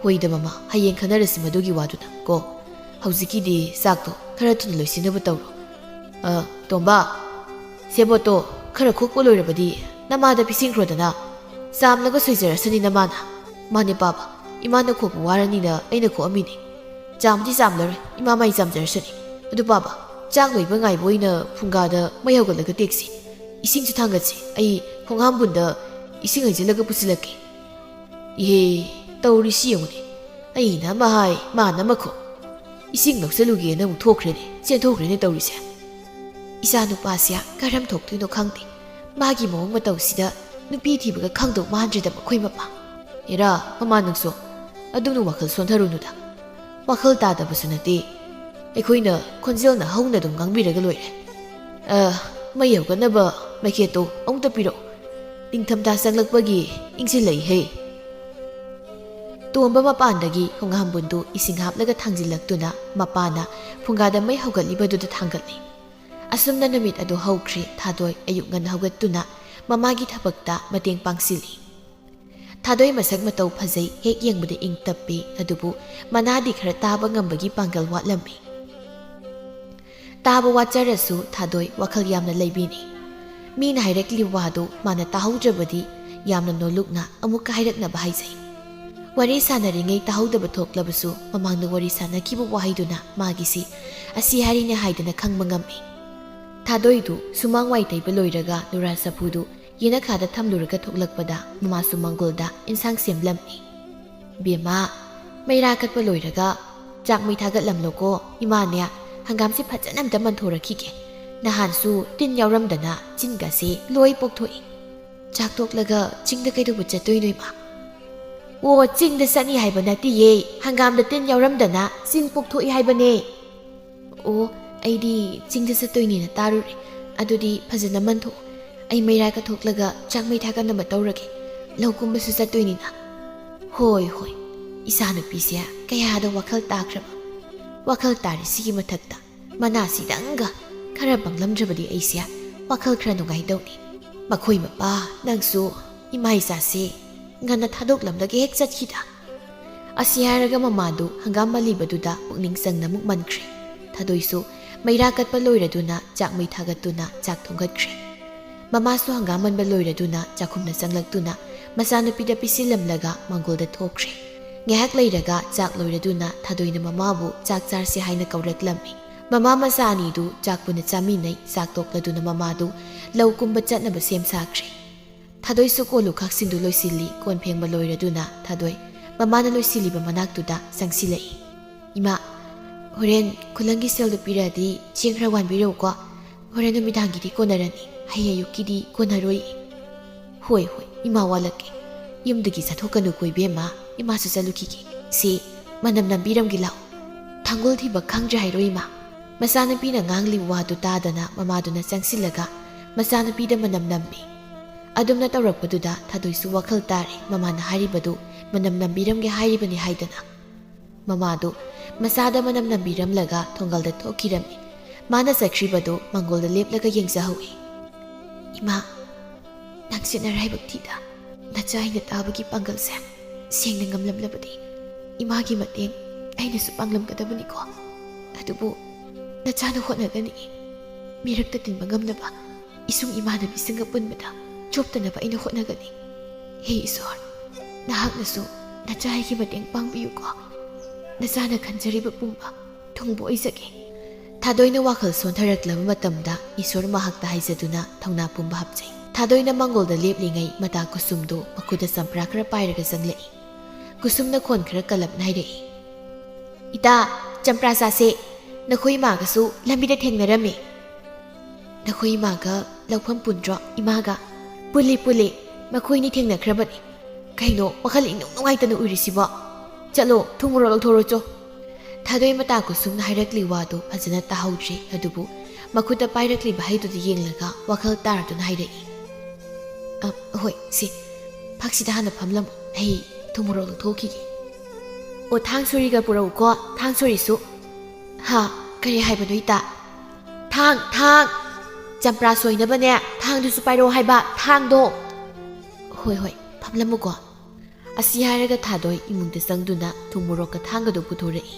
ꯍꯣꯏꯗ ꯃꯃꯥ, ꯍꯌꯦꯡ ꯈꯟꯅꯔꯁꯤ ꯃꯗꯨꯒꯤ ꯋꯥꯗꯨꯅ ꯀꯣ꯫ ꯍꯧꯖꯤꯛꯀꯤꯗꯤ ꯆꯥꯛꯇꯣ ꯈꯔ ꯊꯨꯅ ꯂꯣꯏꯁꯤꯟꯅꯕ ꯇꯧꯔꯣ꯫ ꯑ, ꯇꯣꯝꯕ, "ꯁꯦꯕꯣꯠꯇꯣ ꯈꯔ ꯈꯣꯛꯄ ꯂꯣꯏꯔꯕꯗꯤ ꯅꯃꯥꯗ ꯄꯤꯁꯤꯟꯈ꯭ꯔꯣꯗꯅ꯫ ꯆꯥꯝꯂꯒ ꯁꯣꯏꯖꯔꯁꯅꯤ ꯅꯃꯥꯅ꯫" "ꯃꯥꯅꯦ ꯄꯥꯕ, ꯏꯃꯥꯅ ꯈꯣꯛꯄ ꯋꯥꯔꯅꯤꯅ ꯑꯩꯅ ꯈꯣꯛꯑꯝꯃꯤꯅꯦ꯫ ꯆꯥꯝꯗꯤ ꯆꯥꯝꯂꯔꯣꯏ, ꯏꯃꯥ ꯃꯥꯏ ꯆꯥꯝꯖꯔꯁꯅꯤ꯫ ꯑꯗꯨ ꯄꯥꯕ, ꯆꯥꯛ ꯂꯣꯏꯕ ꯉꯥꯏꯕ ꯑꯣꯏꯅ ꯐꯨꯡꯒꯥꯗ ꯃꯩ ꯍꯧꯒꯠꯂꯒ ꯇꯦꯛꯁꯤ꯫ ꯏꯁꯤꯡꯁꯨ ꯊꯥꯡꯒꯠꯁꯤ꯫ ꯑꯩ ꯈꯣꯡꯍꯥꯝꯕꯨꯟꯗ ꯏꯁꯤꯡ ꯍꯩꯖꯤꯜꯂꯒ ꯄꯨꯁꯤꯜꯂꯛꯀꯦ꯫" "ꯏꯍꯦ, ꯇꯧꯔꯤꯁꯤ ꯌꯦꯡꯉꯨꯅꯦ꯫ ꯑꯩꯅ ꯑꯃ ꯍꯥꯏ, ꯃꯥꯅ ꯑꯃ ꯈꯣ꯫ ꯏꯁꯤꯡ ꯂꯧꯁꯜꯂꯨꯒꯦꯅ ꯑꯃꯨꯛ ꯊꯣꯛꯈ꯭ꯔꯦꯅꯦ, ꯆꯦꯟꯊꯣꯛꯈ꯭ꯔꯦꯅꯦ ꯇꯧꯔꯤꯁꯦ꯫" ꯏꯆꯥ ꯅꯨꯄꯥꯁꯦ ꯀꯔꯝ ꯊꯣꯛꯇꯣꯏꯅꯣ ꯈꯪꯗꯦ꯫ ꯃꯥꯒꯤ ꯃꯑꯣꯡ ꯃꯇꯧꯁꯤꯗ ꯅꯨꯄꯤ ꯊꯤꯕꯒ ꯈꯪꯗꯧ ꯃꯥꯟꯗ꯭ꯔꯦꯗ ꯃꯈꯣꯏ ꯃꯄꯥ꯫ "ꯑꯦꯔꯥ, ꯃꯃꯥ ꯅꯪꯁꯨ ꯑꯗꯨꯝꯅ ꯋꯥꯈꯜ ꯁꯣꯟꯊꯔꯨꯅꯨꯗ꯫ ꯋꯥꯈꯜ ꯇꯥꯗꯕꯁꯨ ꯅꯠꯇꯦ꯫ ꯑꯩꯈꯣꯏꯅ ꯈꯣꯟꯖꯦꯜꯅ ꯍꯧꯅ ꯑꯗꯨꯝ ꯉꯥꯡꯕꯤꯔꯒ ꯂꯣꯏꯔꯦ꯫ ꯑ, ꯃꯩ ꯍꯧꯒꯠꯅꯕ ꯃꯩꯈꯦꯠꯇꯣ ꯑꯃꯨꯛꯇ ꯄꯤꯔꯛꯑꯣ꯫ ꯅꯤꯡꯊꯝꯊꯥ ꯆꯪꯂꯛꯄꯒꯤ ꯏꯪꯁꯤꯜꯂꯛꯏꯍꯦ꯫" ꯇꯣꯝꯕ ꯃꯄꯥꯟꯗꯒꯤ ꯈꯣꯡꯍꯥꯝꯕꯨꯟꯗꯨ ꯏꯁꯤꯡ ꯍꯥꯞꯂꯒ ꯊꯥꯡꯖꯤꯜꯂꯛꯇꯨꯅ ꯃꯄꯥꯅ ꯐꯨꯡꯒꯥꯗ ꯃꯩ ꯍꯧꯒꯠꯂꯤꯕꯗꯨꯗ ꯊꯥꯡꯒꯠꯂꯤ꯫ ꯑꯁꯨꯝꯅ ꯅꯨꯃꯤꯠ ꯑꯗꯨ ꯍꯧꯈ꯭ꯔꯦ꯫ ꯊꯥꯗꯣꯏ ꯑꯌꯨꯛ ꯉꯟꯅ ꯍꯧꯒꯠꯇꯨꯅ ꯃꯃꯥꯒꯤ ꯊꯕꯛꯇ ꯃꯇꯦꯡ ꯄꯥꯡꯁꯤꯜꯂꯤ꯫ ꯊꯥꯗꯣꯏ ꯃꯁꯛ ꯃꯇꯧ ꯐꯖꯩ, ꯍꯦꯛ ꯌꯦꯡꯕꯗ ꯏꯪ ꯇꯞꯄꯤ, ꯑꯗꯨꯕꯨ ꯃꯅꯥꯗꯤ ꯈꯔ ꯇꯥꯕ ꯉꯝꯕꯒꯤ ꯄꯥꯡꯒꯜ ꯋꯥꯠꯂꯝꯃꯤ꯫ ꯇꯥꯕ ꯋꯥꯠꯆꯔꯁꯨ ꯊꯥꯗꯣꯏ ꯋꯥꯈꯜ ꯌꯥꯝꯅ ꯂꯩꯕꯤꯅꯤ꯫ ꯃꯤꯅ ꯍꯥꯏꯔꯛꯂꯤꯕ ꯋꯥꯗꯨ ꯃꯥꯅ ꯇꯥꯍꯧꯗ꯭ꯔꯕꯗꯤ ꯌꯥꯝꯅ ꯅꯣꯜꯂꯨꯛꯅ ꯑꯃꯨꯛꯀ ꯍꯥꯏꯔꯛꯅꯕ ꯍꯥꯏꯖꯩ꯫ ꯋꯥꯔꯤ ꯁꯥꯟꯅꯔꯤꯉꯩ ꯇꯥꯍꯧꯗꯕ ꯊꯣꯛꯂꯕꯁꯨ ꯃꯃꯥꯡꯗ ꯋꯥꯔꯤ ꯁꯥꯟꯅꯈꯤꯕ ꯋꯥꯍꯩꯗꯨꯅ ꯃꯥꯒꯤꯁꯤ ꯑꯁꯤ ꯍꯥꯏꯔꯤꯅꯦ ꯍꯥꯏꯗꯅ ꯈꯪꯕ ꯉꯝꯃꯤ꯫ ꯊꯥꯗꯣꯏꯗꯨ ꯁꯨꯃꯥꯡ ꯋꯥꯏ ꯇꯩꯕ ꯂꯣꯏꯔꯒ ꯅꯨꯔꯥ ꯆꯐꯨꯗꯨ ꯌꯦꯅꯈꯥꯗ ꯊꯝꯂꯨꯔꯒ ꯊꯣꯛꯂꯛꯄꯗ ꯃꯃꯥꯁꯨ ꯃꯪꯒꯣꯜꯗ ꯏꯟꯁꯥꯡ ꯁꯦꯝꯂꯝꯃꯤ꯫ "ꯕꯦꯝꯃ, ꯃꯩꯔꯥ ꯀꯠꯄ ꯂꯣꯏꯔꯒ ꯆꯥꯛ ꯃꯩ ꯊꯥꯒꯠꯂꯝꯂꯣꯀꯣ꯫ ꯏꯃꯥꯅꯦ, ꯍꯪꯒꯥꯝꯁꯦ ꯐꯖꯅ ꯑꯝꯇ ꯃꯟꯊꯣꯔꯛꯈꯤꯒꯦ꯫ ꯅꯍꯥꯟꯁꯨ ꯇꯤꯟ ꯌꯥꯎꯔꯝꯗꯅ ꯆꯤꯟꯒꯁꯦ ꯂꯣꯏ ꯄꯣꯛꯊꯣꯛꯏ꯫ ꯆꯥꯛ ꯇꯣꯛꯂꯒ ꯆꯤꯡꯗ ꯀꯩꯗꯧꯕ ꯆꯠꯇꯣꯏꯅꯣ, ꯏꯃꯥ?" "ꯑꯣ, ꯆꯤꯡꯗ ꯆꯠꯅꯤ ꯍꯥꯏꯕ ꯅꯠꯇꯤꯌꯦ, ꯍꯪꯒꯥꯝꯗ ꯇꯤꯟ ꯌꯥꯎꯔꯝꯗꯅ ꯆꯤꯟ ꯄꯣꯛꯊꯣꯛꯏ ꯍꯥꯏꯕꯅꯦ꯫" "ꯑꯣ, ꯑꯩꯗꯤ ꯆꯤꯡꯗ ꯆꯠꯇꯣꯏꯅꯦꯅ ꯇꯥꯔꯨꯔꯦ꯫ ꯑꯗꯨꯗꯤ ꯐꯖꯅ ꯃꯟꯊꯣꯛꯑꯣ꯫ ꯑꯩ ꯃꯩꯔꯥ ꯀꯠꯊꯣꯛꯂꯒ ꯆꯥꯛ ꯃꯩ ꯊꯥꯒꯠꯅꯕ ꯇꯧꯔꯒꯦ꯫ ꯂꯧ ꯀꯨꯝꯕꯁꯨ ꯆꯠꯇꯣꯏꯅꯤꯅ꯫" "ꯍꯣꯏ, ꯍꯣꯏ, ꯏꯆꯥꯅꯨꯄꯤꯁꯦ ꯀꯌꯥꯗ ꯋꯥꯈꯜ ꯇꯥꯈ꯭ꯔꯕ꯫ ꯋꯥꯈꯜ ꯇꯥꯔꯤꯁꯤꯒꯤ ꯃꯊꯛꯇ ꯃꯅꯥꯁꯤꯗꯪꯒ ꯈꯔ ꯄꯪꯂꯝꯗ꯭ꯔꯕꯗꯤ ꯑꯩꯁꯦ ꯋꯥꯈꯜ ꯈꯔ ꯅꯨꯡꯉꯥꯏꯗꯧꯅꯤ꯫ ꯃꯈꯣꯏ ꯃꯄꯥ, ꯅꯪꯁꯨ ꯏꯃꯥ ꯏꯆꯥꯁꯦ ꯉꯟꯅ ꯊꯥꯗꯣꯛꯂꯝꯂꯒ ꯍꯦꯛ ꯆꯠꯈꯤꯗ꯫" ꯑꯁꯤ ꯍꯥꯏꯔꯒ ꯃꯃꯥꯗꯨ ꯍꯪꯒꯥꯝ ꯃꯜꯂꯤꯕꯗꯨꯗ ꯄꯨꯛꯅꯤꯡ ꯆꯪꯅ ꯑꯃꯨꯛ ꯃꯟꯈ꯭ꯔꯦ꯫ ꯊꯥꯗꯣꯏꯁꯨ ꯃꯩꯔꯥ ꯀꯠꯄ ꯂꯣꯏꯔꯗꯨꯅ ꯆꯥꯛ ꯃꯩ ꯊꯥꯒꯠꯇꯨꯅ ꯆꯥꯛ ꯊꯣꯡꯒꯠꯈ꯭ꯔꯦ꯫ ꯃꯃꯥꯁꯨ ꯍꯪꯒꯥꯝ ꯃꯟꯕ ꯂꯣꯏꯔꯗꯨꯅ ꯆꯥꯛꯈꯨꯝꯗ ꯆꯪꯂꯛꯇꯨꯅ ꯃꯆꯥꯅꯨꯄꯤꯗ ꯄꯤꯁꯤꯜꯂꯝꯂꯒ ꯃꯪꯒꯣꯜꯗ ꯊꯣꯛꯈ꯭ꯔꯦ꯫ ꯉꯥꯏꯍꯥꯛ ꯂꯩꯔꯒ ꯆꯥꯛ ꯂꯣꯏꯔꯗꯨꯅ ꯊꯥꯗꯣꯏꯅ ꯃꯃꯥꯕꯨ ꯆꯥꯛ ꯆꯥꯔꯁꯤ ꯍꯥꯏꯅ ꯀꯧꯔꯛꯂꯝꯃꯤ꯫ ꯃꯃꯥ ꯃꯆꯥ ꯑꯅꯤꯗꯨ ꯆꯥꯛ ꯄꯨꯟꯅ ꯆꯥꯃꯤꯟꯅꯩ꯫ ꯆꯥꯛ ꯇꯣꯛꯂꯗꯨꯅ ꯃꯃꯥꯗꯨ ꯂꯧ ꯀꯨꯝꯕ ꯆꯠꯅꯕ ꯁꯦꯝ ꯁꯥꯈ꯭ꯔꯦ꯫ ꯊꯥꯗꯣꯏꯁꯨ ꯀꯣꯜ ꯂꯨꯈꯥꯛꯁꯤꯡꯗꯨ ꯂꯣꯏꯁꯤꯜꯂꯤ꯫ ꯀꯣꯟ ꯐꯦꯡꯕ ꯂꯣꯏꯔꯗꯨꯅ ꯊꯥꯗꯣꯏ ꯃꯃꯥꯅ ꯂꯣꯏꯁꯤꯜꯂꯤꯕ ꯃꯅꯥꯛꯇꯨꯗ ꯆꯪꯁꯤꯜꯂꯛꯏ꯫ "ꯏꯃꯥ, ꯍꯣꯔꯦꯟ ꯈꯨꯂꯪꯒꯤ ꯁꯦꯜꯗꯨ ꯄꯤꯔꯛꯑꯗꯤ ꯆꯦꯡ ꯈꯔ ꯋꯥꯟꯕꯤꯔꯛꯎꯀꯣ꯫ ꯍꯣꯔꯦꯟ ꯅꯨꯃꯤꯗꯥꯡꯒꯤꯗꯤ ꯀꯣꯟꯅꯔꯅꯤ, ꯍꯌꯦꯡ ꯑꯌꯨꯛꯀꯤꯗꯤ ꯀꯣꯟꯅꯔꯣꯏ꯫" "ꯍꯣꯏ, ꯍꯣꯏ, ꯏꯃꯥ ꯋꯥꯠꯂꯛꯀꯦ꯫ ꯌꯨꯝꯗꯒꯤ ꯆꯠꯊꯣꯛꯀꯅꯨꯀꯣ ꯏꯕꯦꯝꯃ, ꯏꯃꯥꯁꯨ ꯆꯠꯂꯨꯈꯤꯒꯦ꯫ ꯁꯤ, ꯃꯅꯝ ꯅꯝꯕꯤꯔꯝꯒꯦ ꯂꯥꯛꯑꯣ꯫" "ꯊꯥꯡꯒꯣꯜ ꯊꯤꯕ ꯈꯪꯗ꯭ꯔꯦ ꯍꯥꯏꯔꯣ ꯏꯃꯥ?" ꯃꯆꯥꯅꯨꯄꯤꯅ ꯉꯥꯡꯂꯤꯕ ꯋꯥꯗꯨ ꯇꯥꯗꯅ ꯃꯃꯥꯗꯨꯅ ꯆꯪꯁꯤꯜꯂꯒ ꯃꯆꯥꯅꯨꯄꯤꯗ ꯃꯅꯝ ꯅꯝꯃꯤ꯫ ꯑꯗꯨꯝꯅ ꯇꯧꯔꯛꯄꯗꯨꯗ ꯊꯥꯗꯣꯏꯁꯨ ꯋꯥꯈꯜ ꯇꯥꯔꯦ꯫ ꯃꯃꯥꯅ ꯍꯥꯏꯔꯤꯕꯗꯨ ꯃꯅꯝ ꯅꯝꯕꯤꯔꯝꯒꯦ ꯍꯥꯏꯔꯤꯕꯅꯤ ꯍꯥꯏꯗꯅ꯫ ꯃꯃꯥꯗꯨ ꯃꯆꯥꯗ ꯃꯅꯝ ꯅꯝꯕꯤꯔꯝꯂꯒ ꯊꯣꯡꯒꯜꯗ ꯊꯣꯛꯈꯤꯔꯝꯃꯤ꯫ ꯃꯥꯅ ꯆꯠꯈ꯭ꯔꯤꯕꯗꯨ ꯃꯪꯒꯣꯜꯗ ꯂꯦꯞꯂꯒ ꯌꯦꯡꯖꯍꯧꯏ꯫ "ꯏꯃꯥ, ꯅꯪꯁꯦ ꯅꯔꯥꯏꯕꯛ ꯊꯤꯗ꯫ ꯅꯆꯥ ꯑꯩꯅ ꯇꯥꯕꯒꯤ ꯄꯥꯡꯒꯜꯁꯦ ꯁꯦꯡꯅ ꯉꯝꯂꯝꯂꯕꯗꯤ ꯏꯃꯥꯒꯤ ꯃꯇꯦꯡ ꯑꯩꯅꯁꯨ ꯄꯥꯡꯂꯝꯒꯗꯕꯅꯤꯀꯣ꯫ ꯑꯗꯨꯕꯨ ꯅꯆꯥꯅ ꯍꯣꯠꯅꯒꯅꯤ꯫ ꯃꯤꯔꯛꯇ ꯇꯤꯟꯕ ꯉꯝꯅꯕ ꯏꯁꯨꯡ ꯏꯃꯥꯟꯅꯕꯤꯁꯤꯡꯒ ꯄꯨꯟꯕꯗ ꯆꯣꯞꯇꯅꯕ ꯑꯩꯅ ꯍꯣꯠꯅꯒꯅꯤ꯫ ꯍꯦ ꯏꯁꯣꯔ, ꯅꯍꯥꯛꯅꯁꯨ ꯅꯆꯥ ꯑꯩꯒꯤ ꯃꯇꯦꯡ ꯄꯥꯡꯕꯤꯌꯨꯀꯣ꯫ ꯅꯆꯥꯅ ꯈꯟꯖꯔꯤꯕ ꯄꯨꯝꯕ ꯊꯨꯡꯕ ꯑꯣꯏꯖꯒꯦ꯫" ꯊꯥꯗꯣꯏꯅ ꯋꯥꯈꯜ ꯁꯣꯟꯊꯔꯛꯂꯕ ꯃꯇꯝꯗ ꯏꯁꯣꯔ ꯃꯍꯥꯛꯇ ꯍꯥꯏꯖꯗꯨꯅ ꯊꯧꯅꯥ ꯄꯨꯝꯕ ꯍꯥꯞꯆꯩ꯫ ꯊꯥꯗꯣꯏꯅ ꯃꯪꯒꯣꯜꯗ ꯂꯦꯞꯂꯤꯉꯩ ꯃꯇꯥ ꯀꯨꯁꯨꯝꯗꯨ ꯃꯈꯨꯠꯇ ꯆꯝꯄ꯭ꯔꯥ ꯈꯔ ꯄꯥꯏꯔꯒ ꯆꯪꯂꯛꯏ꯫ ꯀꯨꯁꯨꯝꯅ ꯈꯣꯟ ꯈꯔ ꯀꯜꯂꯞꯅ ꯍꯥꯏꯔꯛꯏ꯫ "ꯏꯇꯥ, ꯆꯝꯄ꯭ꯔꯥ ꯆꯥꯁꯦ꯫ ꯅꯈꯣꯏ ꯏꯃꯥꯒꯁꯨ ꯂꯝꯕꯤꯗ ꯊꯦꯡꯅꯔꯝꯃꯤ꯫" "ꯅꯈꯣꯏ ꯏꯃꯥꯒ ꯂꯧꯐꯝ ꯄꯨꯟꯗ꯭ꯔꯣ ꯏꯃꯥꯒ?" "ꯄꯨꯜꯂꯤ, ꯄꯨꯜꯂꯤ꯫ ꯃꯈꯣꯏꯅꯤ ꯊꯦꯡꯅꯈ꯭ꯔꯕꯅꯤ꯫ ꯀꯩꯅꯣ ꯋꯥꯈꯜ ꯏꯅꯨꯡ ꯅꯨꯡꯉꯥꯏꯇꯅ ꯎꯏꯔꯤꯁꯤꯕꯣ? ꯆꯠꯂꯣ, ꯊꯨꯝ ꯃꯣꯔꯣꯛ ꯂꯧꯊꯣꯔꯛꯑꯣ ꯆꯣ꯫" ꯊꯥꯗꯣꯏ ꯃꯇꯥ ꯀꯨꯁꯨꯝꯅ ꯍꯥꯏꯔꯛꯂꯤ ꯋꯥꯗꯨ ꯐꯖꯅ ꯇꯥꯍꯧꯗ꯭ꯔꯦ꯫ ꯑꯗꯨꯕꯨ ꯃꯈꯨꯠꯇ ꯄꯥꯏꯔꯛꯂꯤꯕ ꯍꯩꯗꯨꯗ ꯌꯦꯡꯂꯒ ꯋꯥꯈꯜ ꯇꯥꯔꯗꯨꯅ ꯍꯥꯏꯔꯛꯏ꯫ "ꯑ, ꯍꯣꯏ, ꯁꯤ ꯐꯛꯁꯤꯗ ꯍꯥꯟꯅ ꯐꯝꯂꯝꯃꯣ꯫ ꯑꯩ ꯊꯨꯝ ꯃꯣꯔꯣꯛ ꯂꯧꯊꯣꯛꯈꯤꯒꯦ꯫" "ꯑꯣ, ꯊꯥꯡ ꯁꯣꯔꯤꯒ ꯄꯨꯔꯛꯎꯀꯣ, ꯊꯥꯡ ꯁꯣꯔꯤꯁꯨ꯫" "ꯍꯥ? ꯀꯔꯤ ꯍꯥꯏꯕꯅꯣ ꯏꯇꯥ?" "ꯊꯥꯡ, ꯊꯥꯡ! ꯆꯝꯄ꯭ꯔꯥ ꯁꯣꯏꯅꯕꯅꯦ, ꯊꯥꯡꯗꯨꯁꯨ ꯄꯥꯏꯔꯛꯑꯣ ꯍꯥꯏꯕ, ꯊꯥꯡꯗꯣ!" "ꯍꯣꯏ, ꯍꯣꯏ, ꯐꯝꯂꯝꯃꯨꯀꯣ꯫" ꯑꯁꯤ ꯍꯥꯏꯔꯒ ꯊꯥꯗꯣꯏ ꯏꯃꯨꯡꯗ ꯆꯪꯗꯨꯅ ꯊꯨꯝ ꯃꯣꯔꯣꯛꯀ ꯊꯥꯡꯒꯗꯨ ꯄꯨꯊꯣꯔꯛꯏ꯫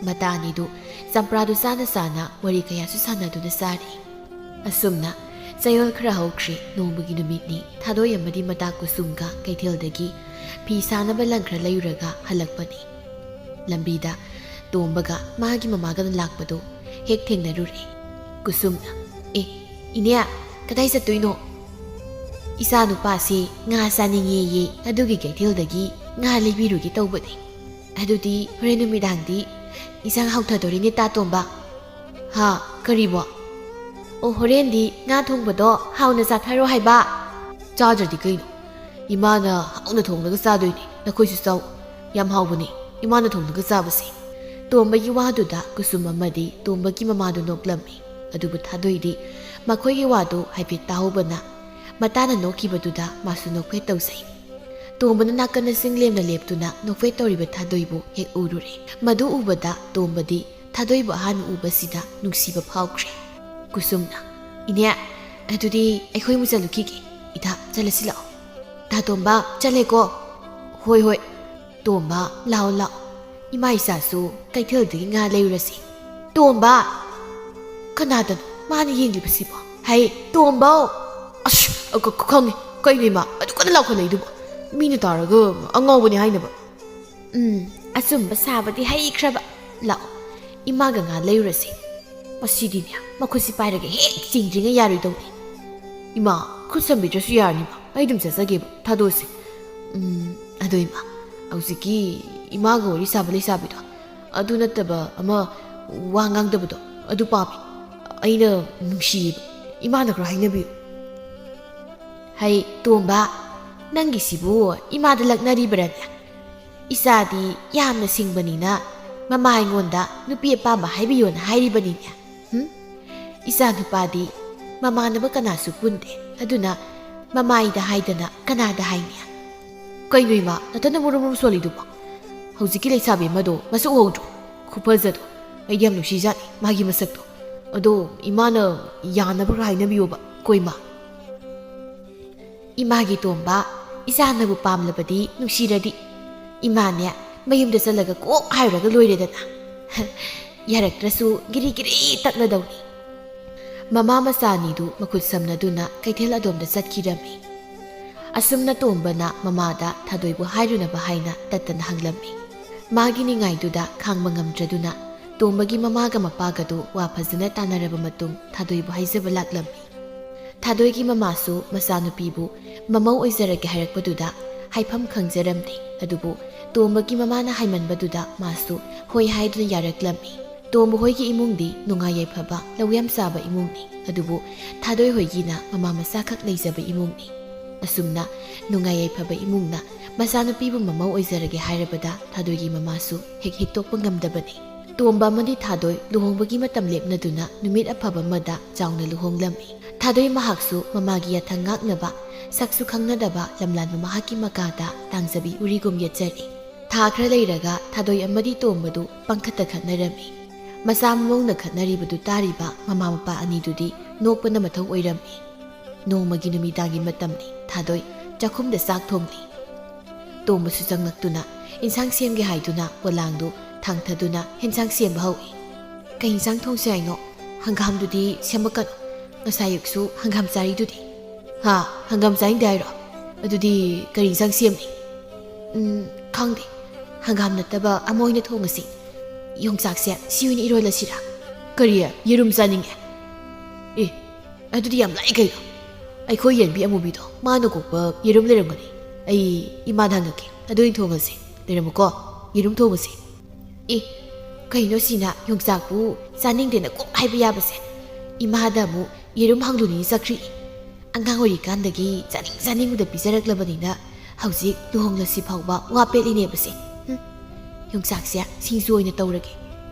ꯃꯇꯥ ꯑꯅꯤꯗꯨ ꯆꯝꯄ꯭ꯔꯥꯗꯨ ꯆꯥꯅ ꯆꯥꯅ ꯋꯥꯔꯤ ꯀꯌꯥꯁꯨ ꯁꯥꯟꯅꯗꯨꯅ ꯆꯥꯔꯤ꯫ ꯑꯁꯨꯝꯅ ꯆꯌꯣꯜ ꯈꯔ ꯍꯧꯈ꯭ꯔꯦ꯫ ꯅꯣꯡꯃꯒꯤ ꯅꯨꯃꯤꯠꯅꯤ꯫ ꯊꯥꯗꯣꯏ ꯑꯃꯗꯤ ꯃꯇꯥ ꯀꯨꯁꯨꯝꯒ ꯀꯩꯊꯦꯜꯗꯒꯤ ꯐꯤ ꯁꯥꯅꯕ ꯂꯪ ꯈꯔ ꯂꯩꯔꯨꯔꯒ ꯍꯜꯂꯛꯄꯅꯤ꯫ ꯂꯝꯕꯤꯗ ꯇꯣꯝꯕꯒ ꯃꯥꯒꯤ ꯃꯃꯥꯒꯅ ꯂꯥꯛꯄꯗꯨ ꯍꯦꯛ ꯊꯦꯡꯅꯔꯨꯔꯦ꯫ ꯀꯨꯁꯨꯝꯅ, "ꯑꯦ, ꯏꯅꯦ, ꯀꯗꯥꯏ ꯆꯠꯇꯣꯏꯅꯣ?" "ꯏꯆꯥ ꯅꯨꯄꯥꯁꯤ ꯉꯥ ꯆꯥꯅꯤꯡꯉꯦꯌꯦ, ꯑꯗꯨꯒꯤ ꯀꯩꯊꯦꯜꯗꯒꯤ ꯉꯥ ꯂꯩꯕꯤꯔꯨꯒꯦ ꯇꯧꯕꯅꯦ꯫ ꯑꯗꯨꯗꯤ ꯍꯣꯔꯦꯟ ꯅꯨꯃꯤꯗꯥꯡꯗꯤ ꯏꯟꯁꯥꯡ ꯍꯥꯎꯊꯗꯣꯔꯤꯅꯦ ꯇꯥ ꯇꯣꯝꯕ꯫" "ꯍꯥ? ꯀꯔꯤꯕꯣ?" "ꯑꯣ, ꯍꯣꯔꯦꯟꯗꯤ ꯉꯥ ꯊꯣꯡꯕꯗꯣ ꯍꯥꯎꯅ ꯆꯥꯊꯔꯣ ꯍꯥꯏꯕ꯫" "ꯆꯥꯗ꯭ꯔꯗꯤ ꯀꯩꯅꯣ? ꯏꯃꯥꯅ ꯍꯥꯎꯅ ꯊꯣꯡꯂꯒ ꯆꯥꯗꯣꯏꯅꯤ꯫ ꯅꯈꯣꯏꯁꯨ ꯆꯥꯎ꯫ ꯌꯥꯝ ꯍꯥꯎꯕꯅꯤ ꯏꯃꯥꯅ ꯊꯣꯡꯂꯒ ꯆꯥꯕꯁꯦ꯫" ꯇꯣꯝꯕꯒꯤ ꯋꯥꯗꯨꯗ ꯀꯨꯁꯨꯝ ꯑꯃꯗꯤ ꯇꯣꯝꯕꯒꯤ ꯃꯃꯥꯗꯨ ꯅꯣꯛꯂꯝꯃꯤ꯫ ꯑꯗꯨꯕꯨ ꯊꯥꯗꯣꯏꯗꯤ ꯃꯈꯣꯏꯒꯤ ꯋꯥꯗꯨ ꯍꯥꯏꯐꯦꯠ ꯇꯥꯍꯧꯕꯅ, ꯃꯇꯥꯅ ꯅꯣꯛꯈꯤꯕꯗꯨꯗ ꯃꯥꯁꯨ ꯅꯣꯛꯐꯦꯠ ꯇꯧꯖꯩ꯫ ꯇꯣꯝꯕꯅ ꯅꯥꯀꯟꯗ ꯆꯤꯡꯂꯦꯝꯅ ꯂꯦꯞꯇꯨꯅ ꯅꯣꯛꯐꯦꯠ ꯇꯧꯔꯤꯕ ꯊꯥꯗꯣꯏꯕꯨ ꯍꯦꯛ ꯎꯔꯨꯔꯦ꯫ ꯃꯗꯨ ꯎꯕꯗ ꯇꯣꯝꯕꯗꯤ ꯊꯥꯗꯣꯏꯕꯨ ꯑꯍꯥꯟꯕ ꯎꯕꯁꯤꯗ ꯅꯨꯡꯁꯤꯕ ꯐꯥꯎꯈ꯭ꯔꯦ꯫ ꯀꯨꯁꯨꯝꯅ, "ꯏꯅꯦ, ꯑꯗꯨꯗꯤ ꯑꯩꯈꯣꯏ ꯑꯃꯨꯛ ꯆꯠꯂꯨꯈꯤꯒꯦ꯫ ꯏꯇꯥ, ꯆꯠꯂꯁꯤ ꯂꯥꯛꯑꯣ꯫" "ꯇꯥ ꯇꯣꯝꯕ, ꯆꯠꯂꯦꯀꯣ꯫" "ꯍꯣꯏ, ꯍꯣꯏ꯫" "ꯇꯣꯝꯕ, ꯂꯥꯛꯑꯣ, ꯂꯥꯛꯑꯣ꯫ ꯏꯃꯥ ꯏꯆꯥꯁꯨ ꯀꯩꯊꯦꯜꯗꯒꯤ ꯉꯥ ꯂꯩꯔꯨꯔꯁꯤ꯫" "ꯇꯣꯝꯕ!" "ꯀꯅꯥꯗꯅꯣ ꯃꯥꯅ ꯌꯦꯡꯂꯤꯕꯁꯤꯕꯣ?" "ꯍꯩ, ꯇꯣꯝꯕꯧ!" "ꯑꯁ, ꯑ, ꯈ-, ꯈ-, ꯈꯪꯉꯦ꯫ ꯀꯩꯅꯣ ꯏꯃꯥ, ꯑꯗꯨ ꯀꯟꯅ ꯂꯥꯎꯈꯠꯂꯛꯏꯗꯨꯕꯣ? ꯃꯤꯅ ꯇꯥꯔꯒ ꯑꯉꯥꯎꯕꯅꯤ ꯍꯥꯏꯅꯕ꯫" "ꯎꯝ, ꯑꯆꯨꯝꯕ ꯁꯥꯕꯗꯤ ꯍꯩꯈ꯭ꯔꯕ꯫ ꯂꯥꯛꯑꯣ, ꯏꯃꯥꯒ ꯉꯥ ꯂꯩꯔꯨꯔꯁꯤ꯫" "ꯃꯁꯤꯗꯤꯅꯦ, ꯃꯈꯨꯠꯁꯤ ꯄꯥꯏꯔꯒ ꯍꯦꯛ ꯆꯤꯡꯗ꯭ꯔꯤꯉꯩ ꯌꯥꯔꯣꯏꯗꯧꯅꯤ꯫" "ꯏꯃꯥ, ꯈꯨꯠ ꯁꯝꯕꯤꯗ꯭ꯔꯁꯨ ꯌꯥꯔꯅꯤꯃ꯫ ꯑꯩ ꯑꯗꯨꯝ ꯆꯠꯆꯒꯦꯕ, ꯊꯥꯗꯣꯛꯑꯁꯤ꯫" "ꯎꯝ, ꯑꯗꯣ ꯏꯃꯥ, ꯍꯧꯖꯤꯛꯀꯤ ꯏꯃꯥꯒ ꯋꯥꯔꯤ ꯁꯥꯕ ꯂꯩꯁꯥꯕꯤꯗꯣ, ꯑꯗꯨ ꯅꯠꯇꯕ ꯑꯃ ꯋꯥ ꯉꯥꯡꯗꯕꯗꯣ, ꯑꯗꯨ ꯄꯥꯝꯃꯤ꯫ ꯑꯩꯅ ꯅꯨꯡꯁꯤꯌꯦꯕ, ꯏꯃꯥꯅ ꯈꯔ ꯍꯥꯏꯅꯕꯤꯌꯨ꯫" "ꯍꯩ, ꯇꯣꯝꯕ, ꯅꯪꯒꯤꯁꯤꯕꯨ ꯏꯃꯥꯗ ꯂꯛꯅꯔꯤꯕꯔꯅꯦ? ꯏꯆꯥꯗꯤ ꯌꯥꯝꯅ ꯁꯤꯡꯕꯅꯤꯅ ꯃꯃꯥ ꯑꯩꯉꯣꯟꯗ ꯅꯨꯄꯤ ꯑꯄꯥꯝꯕ ꯍꯥꯏꯕꯤꯌꯣꯅ ꯍꯥꯏꯔꯤꯕꯅꯤꯅꯦ꯫ ꯍꯨꯝ? ꯏꯆꯥ ꯅꯨꯄꯥꯗꯤ ꯃꯃꯥꯟꯅꯕ ꯀꯅꯥꯁꯨ ꯄꯨꯟꯗꯦ, ꯑꯗꯨꯅ ꯃꯃꯥꯏꯗ ꯍꯥꯏꯗꯅ ꯀꯅꯥꯗ ꯍꯥꯏꯅꯤ?" "ꯀꯩꯅꯣ ꯏꯃꯥ, ꯅꯊꯟꯗ ꯃꯨꯔꯨꯝ ꯃꯨꯔꯨꯝ ꯁꯣꯜꯂꯤꯗꯨꯕꯣ? ꯍꯧꯖꯤꯛꯀꯤ ꯂꯩꯁꯥꯕꯤ ꯑꯃꯗꯣ ꯃꯁꯛ ꯎꯍꯧꯗ꯭ꯔꯣ? ꯈꯨꯐꯖꯗꯣ꯫ ꯑꯩꯗꯤ ꯌꯥꯝ ꯅꯨꯡꯁꯤꯖꯥꯠꯅꯤ ꯃꯥꯒꯤ ꯃꯁꯛꯇꯣ꯫ ꯑꯗꯣ ꯏꯃꯥꯅ ꯌꯥꯅꯕ ꯈꯔ ꯍꯥꯏꯅꯕꯤꯌꯣꯕ, ꯀꯣ ꯏꯃꯥ?" "ꯏꯃꯥꯒꯤ ꯇꯣꯝꯕ, ꯏꯆꯥꯅꯕꯨ ꯄꯥꯝꯂꯕꯗꯤ, ꯅꯨꯡꯁꯤꯔꯗꯤ, ꯏꯃꯥꯅꯦ ꯃꯌꯨꯝꯗ ꯆꯠꯂꯒ ꯀꯣꯛ ꯍꯥꯏꯔꯨꯔꯒ ꯂꯣꯏꯔꯦꯗꯅ꯫" ꯌꯥꯔꯛꯇ꯭ꯔꯁꯨ ꯒꯤꯔꯤ ꯒꯤꯔꯤ ꯇꯛꯂꯗꯧꯅꯤ꯫ ꯃꯃꯥ ꯃꯆꯥ ꯑꯅꯤꯗꯨ ꯃꯈꯨꯠ ꯁꯝꯅꯗꯨꯅ ꯀꯩꯊꯦꯜ ꯑꯗꯣꯝꯗ ꯆꯠꯈꯤꯔꯝꯃꯤ꯫ ꯑꯁꯨꯝꯅ ꯇꯣꯝꯕꯅ ꯃꯃꯥꯗ ꯊꯥꯗꯣꯏꯕꯨ ꯍꯥꯏꯔꯨꯅꯕ ꯍꯥꯏꯅ ꯇꯠꯇꯅ ꯍꯪꯂꯝꯃꯤ꯫ ꯃꯥꯒꯤ ꯅꯤꯡꯉꯥꯏꯗꯨꯗ ꯈꯥꯡꯕ ꯉꯝꯗ꯭ꯔꯗꯨꯅ ꯇꯣꯝꯕꯒꯤ ꯃꯃꯥꯒ ꯃꯄꯥꯒꯗꯨ ꯋꯥ ꯐꯖꯅ ꯇꯥꯟꯅꯔꯕ ꯃꯇꯨꯡ ꯊꯥꯗꯣꯏꯕꯨ ꯍꯥꯏꯖꯕ ꯂꯥꯛꯂꯝꯃꯤ꯫ ꯊꯥꯗꯣꯏꯒꯤ ꯃꯃꯥꯁꯨ ꯃꯆꯥꯅꯨꯄꯤꯕꯨ ꯃꯃꯧ ꯑꯣꯏꯖꯔꯒꯦ ꯍꯥꯏꯔꯛꯄꯗꯨꯗ ꯍꯥꯏꯐꯝ ꯈꯪꯖꯔꯝꯗꯦ꯫ ꯑꯗꯨꯕꯨ ꯇꯣꯝꯕꯒꯤ ꯃꯃꯥꯅ ꯍꯥꯏꯃꯟꯕꯗꯨꯗ ꯃꯥꯁꯨ ꯍꯣꯏ ꯍꯥꯏꯗꯨꯅ ꯌꯥꯔꯛꯂꯝꯃꯤ꯫ ꯇꯣꯝꯕ ꯍꯣꯏꯒꯤ ꯏꯃꯨꯡꯗꯤ ꯅꯨꯡꯉꯥꯏ ꯌꯥꯏꯐꯕ, ꯂꯧ ꯌꯥꯝ ꯆꯥꯕ ꯏꯃꯨꯡꯅꯤ꯫ ꯑꯗꯨꯕꯨ ꯊꯥꯗꯣꯏ ꯍꯣꯏꯒꯤꯅ ꯃꯃꯥ ꯃꯆꯥꯈꯛ ꯂꯩꯖꯕ ꯏꯃꯨꯡꯅꯤ꯫ ꯑꯁꯨꯝꯅ ꯅꯨꯡꯉꯥꯏ ꯌꯥꯏꯐꯕ ꯏꯃꯨꯡꯅ ꯃꯆꯥꯅꯨꯄꯤꯕꯨ ꯃꯃꯧ ꯑꯣꯏꯖꯔꯒꯦ ꯍꯥꯏꯔꯕꯗ ꯊꯥꯗꯣꯏꯒꯤ ꯃꯃꯥꯁꯨ ꯍꯦꯛ ꯍꯤꯛꯇꯣꯛꯄ ꯉꯝꯗꯕꯅꯤ꯫ ꯇꯣꯝꯕ ꯑꯃꯗꯤ ꯊꯥꯗꯣꯏ ꯂꯨꯍꯣꯡꯕꯒꯤ ꯃꯇꯝ ꯂꯦꯞꯅꯗꯨꯅ ꯅꯨꯃꯤꯠ ꯑꯐꯕ ꯑꯃꯗ ꯆꯥꯎꯅ ꯂꯨꯍꯣꯡꯂꯝꯃꯤ꯫ ꯊꯥꯗꯣꯏ ꯃꯍꯥꯛꯁꯨ ꯃꯃꯥꯒꯤ ꯌꯥꯊꯪ ꯉꯥꯛꯅꯕ ꯁꯛꯁꯨ ꯈꯪꯅꯗꯕ ꯂꯝꯂꯥꯟꯕ ꯃꯍꯥꯛꯀꯤ ꯃꯀꯥꯗ ꯇꯥꯡꯖꯕꯤ ꯎꯔꯤꯒꯨꯝ ꯌꯦꯠꯆꯔꯤ꯫ ꯊꯥ ꯈꯔ ꯂꯩꯔꯒ ꯊꯥꯗꯣꯏ ꯑꯃꯗꯤ ꯇꯣꯝꯕꯗꯨ ꯄꯪꯈꯠꯇ ꯈꯠꯅꯔꯝꯃꯤ꯫ ꯃꯆꯥ ꯃꯃꯧꯅ ꯈꯠꯅꯔꯤꯕꯗꯨ ꯇꯥꯔꯤꯕ ꯃꯃꯥ ꯃꯄꯥ ꯑꯅꯤꯗꯨꯗꯤ ꯅꯣꯛꯄꯅ ꯃꯊꯧ ꯑꯣꯏꯔꯝꯃꯤ꯫ ꯅꯣꯡꯃꯒꯤ ꯅꯨꯃꯤꯗꯥꯡꯒꯤ ꯃꯇꯝꯅꯤ꯫ ꯊꯥꯗꯣꯏ ꯆꯥꯛꯈꯨꯝꯗ ꯆꯥꯛ ꯊꯣꯡꯂꯤ꯫ ꯇꯣꯝꯕꯁꯨ ꯆꯪꯂꯛꯇꯨꯅ ꯏꯟꯁꯥꯡ ꯁꯦꯝꯒꯦ ꯍꯥꯏꯗꯨꯅ ꯄꯣꯂꯥꯡꯗꯨ ꯊꯥꯡꯊꯗꯨꯅ ꯏꯟꯁꯥꯡ ꯁꯦꯝꯕ ꯍꯧꯏ꯫ "ꯀꯩ ꯏꯟꯁꯥꯡ ꯊꯣꯡꯁꯦ ꯍꯥꯏꯅꯣ? ꯍꯪꯒꯥꯝꯗꯨꯗꯤ ꯁꯦꯝꯃꯛꯀꯅꯨ꯫ ꯉꯁꯥꯏ ꯑꯌꯨꯛꯁꯨ ꯍꯪꯒꯥꯝ ꯆꯥꯔꯤꯗꯨꯗꯤ?" "ꯍꯥ? ꯍꯪꯒꯥꯝ ꯆꯥꯅꯤꯡꯗꯦ ꯍꯥꯏꯔꯣ? ꯑꯗꯨꯗꯤ ꯀꯔꯤ ꯏꯟꯁꯥꯡ ꯁꯦꯝꯅꯤ?" "ꯎꯝ, ꯈꯪꯗꯦ꯫ ꯍꯪꯒꯥꯝ ꯅꯠꯇꯕ ꯑꯃ ꯑꯣꯏꯅ ꯊꯣꯡꯉꯁꯤ꯫ ꯌꯣꯡꯆꯥꯛꯁꯦ ꯁꯤ ꯑꯣꯏꯅ ꯏꯔꯣꯜꯂꯁꯤꯔꯥ?" "ꯀꯔꯤ? ꯌꯦꯔꯨꯝ ꯆꯥꯅꯤꯡꯉꯦ?" "ꯑꯦ, ꯑꯗꯨꯗꯤ ꯌꯥꯝ ꯂꯥꯏ ꯀꯩꯅꯣ꯫ ꯑꯩꯈꯣꯏ ꯌꯦꯟꯕꯤ ꯑꯃꯨꯕꯤꯗꯣ, ꯃꯥꯅ ꯀꯣꯛꯄ ꯌꯦꯔꯨꯝ ꯂꯩꯔꯝꯒꯅꯤ꯫ ꯑꯩ ꯏꯃꯥꯗ ꯍꯪꯉꯛꯀꯦ꯫ ꯑꯗꯨ ꯑꯣꯏꯅ ꯊꯣꯡꯉꯁꯦ꯫ ꯂꯩꯔꯝꯃꯨꯀꯣ, ꯌꯦꯔꯨꯝ ꯊꯣꯡꯉꯁꯦ꯫" "ꯑꯦ, ꯀꯩꯅꯣ ꯁꯤꯅ ꯌꯣꯡꯆꯥꯛꯄꯨ ꯆꯥꯅꯤꯡꯗꯦꯅ ꯀꯣꯛ ꯍꯥꯏꯕ ꯌꯥꯕꯁꯦ? ꯏꯃꯥꯗ ꯑꯃꯨꯛ ꯌꯦꯔꯨꯝ ꯍꯪꯂꯨꯅꯤ ꯆꯠꯈ꯭ꯔꯤ꯫ ꯑꯉꯥꯡ ꯑꯣꯏꯔꯤꯀꯥꯟꯗꯒꯤ ꯆꯥꯅꯤꯡ ꯆꯥꯅꯤꯡꯕꯗ ꯄꯤꯖꯔꯛꯂꯕꯅꯤꯅ ꯍꯧꯖꯤꯛ ꯂꯨꯍꯣꯡꯂꯁꯤ ꯐꯥꯎꯕ ꯋꯥ ꯄꯦꯠꯂꯤꯅꯦꯕꯁꯦ꯫ ꯍꯨꯝ, ꯌꯣꯡꯆꯥꯛꯁꯦ ꯁꯤꯡꯖꯨ ꯑꯣꯏꯅ ꯇꯧꯔꯒꯦ꯫"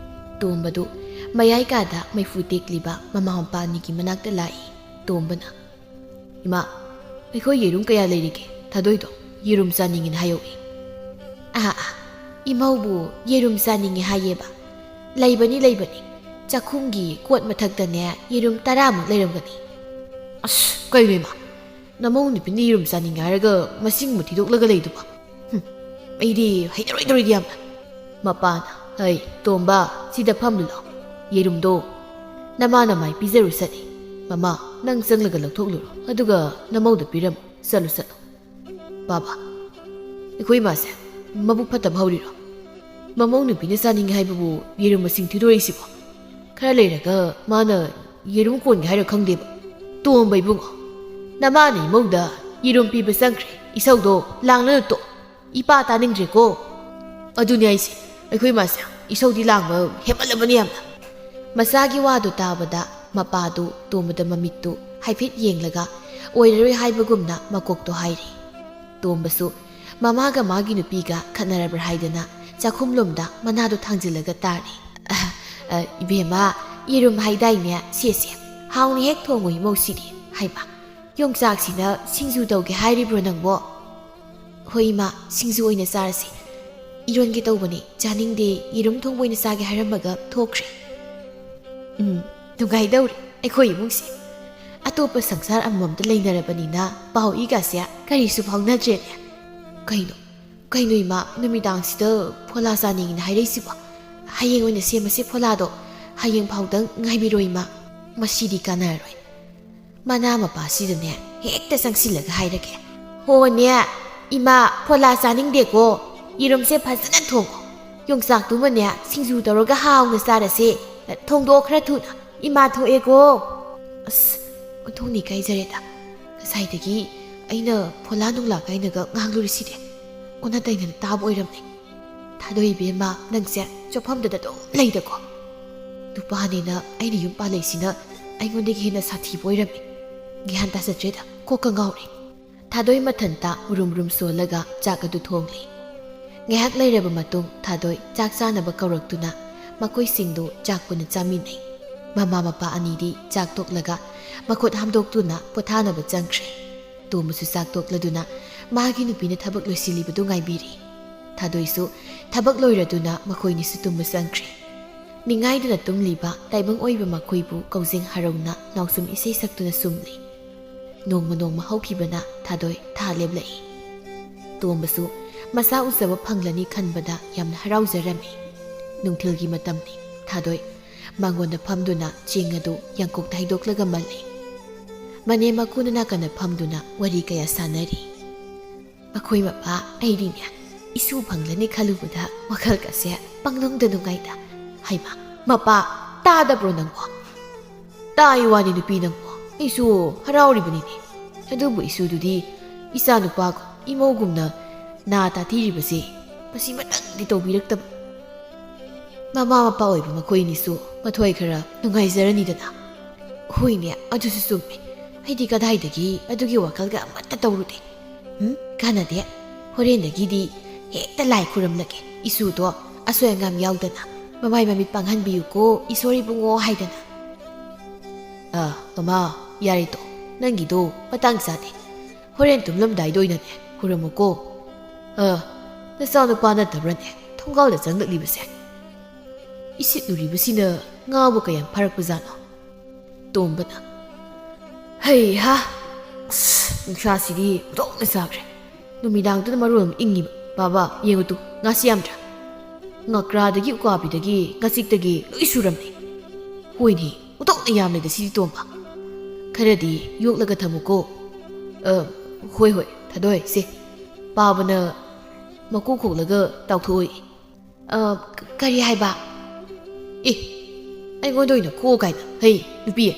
ꯇꯣꯝꯕꯗꯨ ꯃꯌꯥꯏ ꯀꯥꯗ ꯃꯩꯐꯨ ꯇꯦꯛꯂꯤꯕ ꯃꯃꯥ ꯃꯄꯥ ꯑꯅꯤꯒꯤ ꯃꯅꯥꯛꯇ ꯂꯥꯛꯏ꯫ ꯇꯣꯝꯕꯅ, "ꯏꯃꯥ, ꯑꯩꯈꯣꯏ ꯌꯦꯔꯨꯝ ꯀꯌꯥ ꯂꯩꯔꯤꯒꯦ? ꯊꯥꯗꯣꯏꯗꯣ ꯌꯦꯔꯨꯝ ꯆꯥꯅꯤꯡꯉꯤꯅ ꯍꯥꯏꯍꯧꯏ꯫" "ꯑꯥ, ꯑꯥ, ꯏꯃꯧꯕꯨ ꯌꯦꯔꯨꯝ ꯆꯥꯅꯤꯡꯉꯤ ꯍꯥꯏꯌꯦꯕ? ꯂꯩꯕꯅꯤ, ꯂꯩꯕꯅꯤ꯫ ꯆꯥꯛꯈꯨꯝꯒꯤ ꯀꯣꯠ ꯃꯊꯛꯇꯅꯦ ꯌꯦꯔꯨꯝ ꯇꯔꯥꯃꯨꯛ ꯂꯩꯔꯝꯒꯅꯤ꯫" "ꯑꯁ, ꯀꯩꯅꯣ ꯏꯃꯥ? ꯅꯃꯧ ꯅꯨꯄꯤꯅ ꯌꯦꯔꯨꯝ ꯆꯥꯅꯤꯡꯉꯦ ꯍꯥꯏꯔꯒ ꯃꯁꯤꯡꯕꯨ ꯊꯤꯗꯣꯛꯂꯒ ꯂꯩꯗꯨꯕꯣ? ꯍꯨꯝ, ꯑꯩꯗꯤ ꯍꯩꯅꯔꯣꯏꯗꯧꯔꯤꯗꯤ ꯌꯥꯝꯅ꯫" ꯃꯄꯥꯅ "ꯍꯩ, ꯇꯣꯝꯕ, ꯁꯤꯗ ꯐꯝꯂꯨ ꯂꯥꯎ꯫ ꯌꯦꯔꯨꯝꯗꯣ ꯅꯃꯥꯅ ꯃꯥꯏ ꯄꯤꯖꯔꯨꯁꯅꯤ꯫ ꯃꯃꯥ, ꯅꯪ ꯆꯪꯂꯒ ꯂꯧꯊꯣꯛꯂꯨꯔꯣ, ꯑꯗꯨꯒ ꯅꯃꯧꯗ ꯄꯤꯔꯝꯃꯨ꯫ ꯆꯠꯂꯨ, ꯆꯠꯂꯨ꯫" "ꯕꯥꯕꯥ, ꯑꯩꯈꯣꯏ ꯏꯃꯥꯁꯦ ꯃꯕꯨꯛ ꯐꯠꯇꯕ ꯍꯧꯔꯤꯔꯣ? ꯃꯃꯧ ꯅꯨꯄꯤꯅ ꯆꯥꯅꯤꯡꯉꯦ ꯍꯥꯏꯕꯕꯨ ꯌꯦꯔꯨꯝ ꯃꯁꯤꯡ ꯊꯤꯗꯣꯔꯛꯏꯁꯤꯕꯣ? ꯈꯔ ꯂꯩꯔꯒ ꯃꯥꯅ ꯌꯦꯔꯨꯝ ꯀꯣꯟꯒꯦ ꯍꯥꯏꯔ ꯈꯪꯗꯦꯕ꯫ ꯇꯣꯝꯕ ꯏꯕꯨꯡꯉꯣ, ꯅꯃꯥꯅ ꯏꯃꯧꯗ ꯌꯦꯔꯨꯝ ꯄꯤꯕ ꯆꯪꯈ꯭ꯔꯦ꯫ ꯏꯁꯧꯗꯣ ꯂꯥꯡꯂꯅꯨ ꯇꯣ꯫ ꯏꯄꯥ ꯇꯥꯅꯤꯡꯗ꯭ꯔꯦꯀꯣ꯫ ꯑꯗꯨꯅꯦ ꯑꯩꯁꯦ, ꯑꯩꯈꯣꯏ ꯏꯃꯥꯁꯦ ꯏꯁꯧꯗꯤ ꯂꯥꯡꯕ ꯍꯦꯟꯃꯜꯂꯕꯅꯤ ꯌꯥꯝꯅ꯫" ꯃꯆꯥꯒꯤ ꯋꯥꯗꯨ ꯇꯥꯕꯗ ꯃꯄꯥꯗꯨ ꯇꯣꯝꯕꯗ ꯃꯃꯤꯠꯇꯨ ꯍꯥꯏꯐꯦꯠ ꯌꯦꯡꯂꯒ ꯑꯣꯏꯔꯔꯣꯏ ꯍꯥꯏꯕꯒꯨꯝꯅ ꯃꯀꯣꯛꯇꯣ ꯍꯥꯏꯔꯤ꯫ ꯇꯣꯝꯕꯁꯨ ꯃꯃꯥꯒ ꯃꯥꯒꯤ ꯅꯨꯄꯤꯒ ꯈꯠꯅꯔꯕ꯭ꯔꯥ ꯍꯥꯏꯗꯅ ꯆꯥꯛꯈꯨꯝꯂꯣꯝꯗ ꯃꯅꯥꯗꯣ ꯊꯥꯡꯖꯤꯜꯂꯒ ꯇꯥꯔꯤ꯫ "ꯑ, ꯑ, ꯏꯕꯦꯝꯃ, ꯌꯦꯔꯨꯝ ꯍꯥꯏꯗꯥꯏꯅꯦ? ꯁꯦ, ꯁꯦ, ꯍꯥꯎꯅ ꯍꯦꯛ ꯊꯣꯡꯉꯨ ꯏꯃꯧꯁꯤꯗꯤ꯫" ꯍꯥꯏꯕ꯫ "ꯌꯣꯡꯆꯥꯛꯁꯤꯅ ꯁꯤꯡꯖꯨ ꯇꯧꯒꯦ ꯍꯥꯏꯔꯤꯕ꯭ꯔꯣ ꯅꯪꯕꯣ?" "ꯍꯣꯏ ꯏꯃꯥ, ꯁꯤꯡꯖꯨ ꯑꯣꯏꯅ ꯆꯥꯔꯁꯤ꯫ ꯏꯔꯣꯟꯒꯦ ꯇꯧꯕꯅꯤ, ꯆꯥꯅꯤꯡꯗꯦ, ꯌꯦꯔꯨꯝ ꯊꯣꯡꯕ ꯑꯣꯏꯅ ꯆꯥꯒꯦ ꯍꯥꯏꯔꯝꯃꯒ ꯊꯣꯛꯈ꯭ꯔꯦ꯫" ꯎꯝ, ꯅꯨꯡꯉꯥꯏꯗꯧꯔꯤ ꯑꯩꯈꯣꯏ ꯏꯃꯨꯡꯁꯦ꯫ ꯑꯇꯣꯞꯄ ꯁꯪꯁꯥꯔ ꯑꯃꯃꯝꯗ ꯂꯩꯅꯔꯕꯅꯤꯅ ꯄꯥꯎ ꯏꯒꯥꯁꯦ ꯀꯔꯤꯁꯨ ꯐꯥꯎꯅꯗ꯭ꯔꯦꯅꯦ꯫ ꯀꯩꯅꯣ, ꯀꯩꯅꯣ ꯏꯃꯥ, ꯅꯨꯃꯤꯗꯥꯡꯁꯤꯗ ꯐꯣꯂꯥ ꯆꯥꯅꯤꯡꯉꯤꯅ ꯍꯥꯏꯔꯛꯏꯁꯤꯕꯣ? ꯍꯌꯦꯡ ꯑꯣꯏꯅ ꯁꯦꯝꯃꯁꯦ ꯐꯣꯂꯥꯗꯣ꯫ ꯍꯌꯦꯡ ꯐꯥꯎꯗꯪ ꯉꯥꯏꯕꯤꯔꯣ ꯏꯃꯥ꯫ ꯃꯁꯤꯗꯤ ꯀꯥꯟꯅꯔꯔꯣꯏ꯫ ꯃꯅꯥ ꯃꯄꯥꯁꯤꯗꯅꯦ ꯍꯦꯛꯇ ꯆꯪꯁꯤꯜꯂꯒ ꯍꯥꯏꯔꯒꯦ꯫ "ꯍꯣꯅꯦ, ꯏꯃꯥ, ꯐꯣꯂꯥ ꯆꯥꯅꯤꯡꯗꯦꯀꯣ꯫ ꯌꯦꯔꯨꯝꯁꯦ ꯐꯖꯅ ꯊꯣꯡꯉꯣ꯫ ꯌꯣꯡꯆꯥꯛꯇꯨꯃꯅꯦ ꯁꯤꯡꯖꯨ ꯇꯧꯔꯒ ꯍꯥꯎꯅ ꯆꯥꯔꯁꯦ꯫ ꯊꯣꯡꯗꯣꯛꯑꯣ ꯈꯔ ꯊꯨꯅ꯫ ꯏꯃꯥ ꯊꯣꯛꯑꯦꯀꯣ꯫" ꯑꯁ, ꯑꯣꯟꯊꯣꯛꯅ ꯏꯀꯥꯏꯖꯔꯦꯗ꯫ ꯉꯁꯥꯏꯗꯒꯤ ꯑꯩꯅ ꯐꯣꯂꯥ ꯅꯨꯡꯂꯥ ꯀꯥꯏꯅꯒ ꯉꯥꯡꯂꯨꯔꯤꯁꯤꯗꯤ꯫ ꯑꯣꯟꯅ ꯇꯩꯅꯅ ꯇꯥꯕ ꯑꯣꯏꯔꯝꯅꯤ꯫ ꯊꯥꯗꯣꯏ ꯏꯕꯦꯝꯃ, ꯅꯪꯁꯦ ꯆꯣꯞꯐꯝꯗꯗ ꯑꯗꯨꯝ ꯂꯩꯗꯀꯣ꯫ ꯅꯨꯄꯥꯅꯦꯅ ꯑꯩꯅ ꯌꯨꯝ ꯄꯥꯜꯂꯛꯏꯁꯤꯅ ꯑꯩꯉꯣꯟꯗꯒꯤ ꯍꯦꯟꯅ ꯁꯥꯊꯤꯕ ꯑꯣꯏꯔꯝꯃꯤ꯫ ꯒ꯭ꯌꯥꯟ ꯇꯥꯖꯗ꯭ꯔꯦꯗ, ꯀꯣꯛꯀ ꯉꯥꯎꯔꯦ꯫ ꯊꯥꯗꯣꯏ ꯃꯊꯟꯇ ꯃꯨꯔꯨꯝ ꯃꯨꯔꯨꯝ ꯁꯣꯜꯂꯒ ꯆꯥꯛ ꯑꯗꯨ ꯊꯣꯡꯂꯤ꯫ ꯉꯥꯏꯍꯥꯛ ꯂꯩꯔꯕ ꯃꯇꯨꯡ ꯊꯥꯗꯣꯏ ꯆꯥꯛ ꯆꯥꯅꯕ ꯀꯧꯔꯛꯇꯨꯅ ꯃꯈꯣꯏꯁꯤꯡꯗꯨ ꯆꯥꯛ ꯄꯨꯟꯅ ꯆꯥꯃꯤꯟꯅꯩ꯫ ꯃꯃꯥ ꯃꯄꯥ ꯑꯅꯤꯗꯤ ꯆꯥꯛ ꯇꯣꯛꯂꯒ ꯃꯈꯨꯠ ꯍꯥꯝꯗꯣꯛꯇꯨꯅ ꯄꯣꯊꯥꯅꯕ ꯆꯪꯈ꯭ꯔꯦ꯫ ꯇꯣꯝꯕꯁꯨ ꯆꯥꯛ ꯇꯣꯛꯂꯗꯨꯅ ꯃꯥꯒꯤ ꯅꯨꯄꯤꯅ ꯊꯕꯛ ꯂꯣꯏꯁꯤꯜꯂꯤꯕꯗꯨ ꯉꯥꯏꯕꯤꯔꯤ꯫ ꯊꯥꯗꯣꯏꯁꯨ ꯊꯕꯛ ꯂꯣꯏꯔꯗꯨꯅ ꯃꯈꯣꯏꯅꯤꯁꯨ ꯇꯨꯝꯕ ꯆꯪꯈ꯭ꯔꯦ꯫ ꯅꯤꯡꯉꯥꯏꯗꯨꯅ ꯇꯨꯝꯂꯤꯕ ꯇꯥꯏꯕꯪ ꯑꯣꯏꯕ ꯃꯈꯣꯏꯕꯨ ꯀꯧꯖꯤꯡ ꯍꯔꯧꯅ ꯅꯥꯎꯁꯨꯝ ꯏꯁꯩ ꯁꯛꯇꯨꯅ ꯁꯨꯝꯂꯤ꯫ ꯅꯣꯡꯃ ꯅꯣꯡꯃ ꯍꯧꯈꯤꯕꯅ ꯊꯥꯗꯣꯏ ꯊꯥ ꯂꯦꯞꯂꯛꯏ꯫ ꯇꯣꯝꯕꯁꯨ ꯃꯆꯥ ꯎꯖꯕ ꯐꯪꯂꯅꯤ ꯈꯟꯕꯗ ꯌꯥꯝꯅ ꯍꯔꯥꯎꯖꯔꯝꯃꯤ꯫ ꯅꯨꯡꯊꯤꯜꯒꯤ ꯃꯇꯝꯅꯤ꯫ ꯊꯥꯗꯣꯏ ꯃꯉꯣꯟꯗ ꯐꯝꯗꯨꯅ ꯆꯦꯡ ꯑꯗꯨ ꯌꯥꯡꯀꯣꯛꯇ ꯍꯩꯗꯣꯛꯂꯒ ꯃꯜꯂꯤ꯫ ꯃꯅꯦꯝ ꯃꯀꯨꯅ ꯅꯥꯀꯟꯗ ꯐꯝꯗꯨꯅ ꯋꯥꯔꯤ ꯀꯌꯥ ꯁꯥꯟꯅꯔꯤ꯫ ꯃꯈꯣꯏ ꯃꯄꯥ ꯑꯩꯗꯤꯅꯦ, ꯏꯁꯨ ꯐꯪꯂꯅꯤ ꯈꯜꯂꯨꯕꯗ ꯋꯥꯈꯜꯒꯁꯦ ꯄꯪꯅꯨꯡꯗ ꯅꯨꯡꯉꯥꯏꯗ꯫ ꯍꯩꯃꯥ, ꯃꯄꯥ, ꯇꯥꯗꯕ꯭ꯔꯣ ꯅꯪꯕꯣ? ꯇꯥꯏ ꯋꯥꯅꯤ ꯅꯨꯄꯤ ꯅꯪꯕꯣ, ꯑꯩꯁꯨ ꯍꯔꯥꯎꯔꯤꯕꯅꯤꯅꯦ꯫ ꯑꯗꯨꯕꯨ ꯏꯁꯨꯗꯨꯗꯤ ꯏꯆꯥ ꯅꯨꯄꯥꯒꯨꯝ ꯏꯃꯧꯒꯨꯝꯅ ꯅꯥ ꯇꯥꯊꯤꯔꯤꯕꯁꯦ ꯃꯁꯤꯃꯇꯪꯗꯤ ꯇꯧꯕꯤꯔꯛꯇꯕ꯫ ꯃꯃꯥ ꯃꯄꯥ ꯑꯣꯏꯕ ꯃꯈꯣꯏ ꯑꯅꯤꯁꯨ ꯃꯊꯣꯏ ꯈꯔ ꯅꯨꯡꯉꯥꯏꯖꯔꯅꯤꯗꯅ꯫ ꯍꯣꯏꯅꯦ, ꯑꯗꯨꯁꯨ ꯆꯨꯝꯃꯦ꯫ ꯑꯩꯗꯤ ꯀꯗꯥꯏꯗꯒꯤ ꯑꯗꯨꯒꯤ ꯋꯥꯈꯜꯒ ꯑꯃꯠꯇ ꯇꯧꯔꯨꯗꯦ꯫ ꯎꯝ, ꯀꯥꯟꯅꯗꯦ꯫ ꯍꯣꯔꯦꯟꯗꯒꯤꯗꯤ ꯍꯦꯛꯇ ꯂꯥꯏ ꯈꯨꯔꯝꯂꯒꯦ꯫ ꯏꯁꯨꯗꯣ ꯑꯁꯣꯏ ꯑꯉꯥꯝ ꯌꯥꯎꯗꯅ ꯃꯃꯥꯏ ꯃꯃꯤꯠ ꯄꯥꯡꯍꯟꯕꯤꯌꯨꯀꯣ, ꯏꯁꯣꯔ ꯏꯕꯨꯡꯉꯣ ꯍꯥꯏꯗꯅ꯫ ꯑ, ꯃꯃꯥ, ꯌꯥꯔꯦ ꯇꯣ, ꯅꯪꯒꯤꯗꯣ ꯃꯇꯥꯡ ꯆꯥꯗꯦ꯫ ꯍꯣꯔꯦꯟ ꯇꯨꯝꯂꯝꯗꯥꯏꯗ ꯑꯣꯏꯅꯅꯦ ꯈꯨꯔꯝꯃꯨꯀꯣ꯫ ꯑ, ꯅꯆꯥꯅꯨꯄꯥ ꯅꯠꯇꯕ꯭ꯔꯅꯦ ꯊꯣꯡꯒꯥꯜꯗ ꯆꯪꯂꯛꯂꯤꯕꯁꯦ? ꯏꯁꯤꯠꯂꯨꯔꯤꯕꯁꯤꯅ ꯉꯥꯕꯨ ꯀꯌꯥꯝ ꯐꯥꯔꯛꯄꯖꯥꯠꯅꯣ? ꯇꯣꯝꯕꯅ, ꯍꯩꯍꯥ, ꯑꯁ, ꯅꯨꯡꯁꯥꯁꯤꯗꯤ ꯑꯣꯟꯊꯣꯛꯅ ꯁꯥꯈ꯭ꯔꯦ꯫ ꯅꯨꯃꯤꯗꯥꯡꯗꯨꯅ ꯃꯔꯣꯜ ꯑꯃ ꯏꯪꯉꯤꯕ꯫ ꯕꯥꯕꯥ, ꯌꯦꯡꯉꯨ ꯇꯨ, ꯉꯥꯁꯤ ꯌꯥꯝꯗ꯭ꯔꯥ? ꯉꯀ꯭ꯔꯥꯗꯒꯤ ꯎꯀꯥꯕꯤꯗꯒꯤ ꯉꯥꯆꯤꯛꯇꯒꯤ ꯂꯣꯏ ꯁꯨꯔꯝꯅꯤ꯫ ꯍꯣꯏꯅꯦ, ꯑꯣꯟꯊꯣꯛꯅ ꯌꯥꯝꯂꯦꯗ ꯁꯤꯗꯤ ꯇꯣꯝꯕ꯫ ꯈꯔꯗꯤ ꯌꯣꯛꯂꯒ ꯊꯝꯃꯨꯀꯣ꯫ ꯑ, ꯍꯣꯏ ꯍꯣꯏ, ꯊꯥꯗꯣꯏ, ꯁꯦ꯫ ꯄꯥꯕꯅ ꯃꯀꯣꯛ ꯈꯣꯛꯂꯒ ꯇꯥꯎꯊꯣꯛꯏ꯫ ꯑ, ꯀ-, ꯀꯔꯤ ꯍꯥꯏꯕ? ꯑꯦ, ꯑꯩꯉꯣꯟꯗ ꯑꯣꯏꯅ ꯈꯣꯛꯑꯣ ꯀꯥꯏꯅ꯫ ꯍꯩ, ꯅꯨꯄꯤ,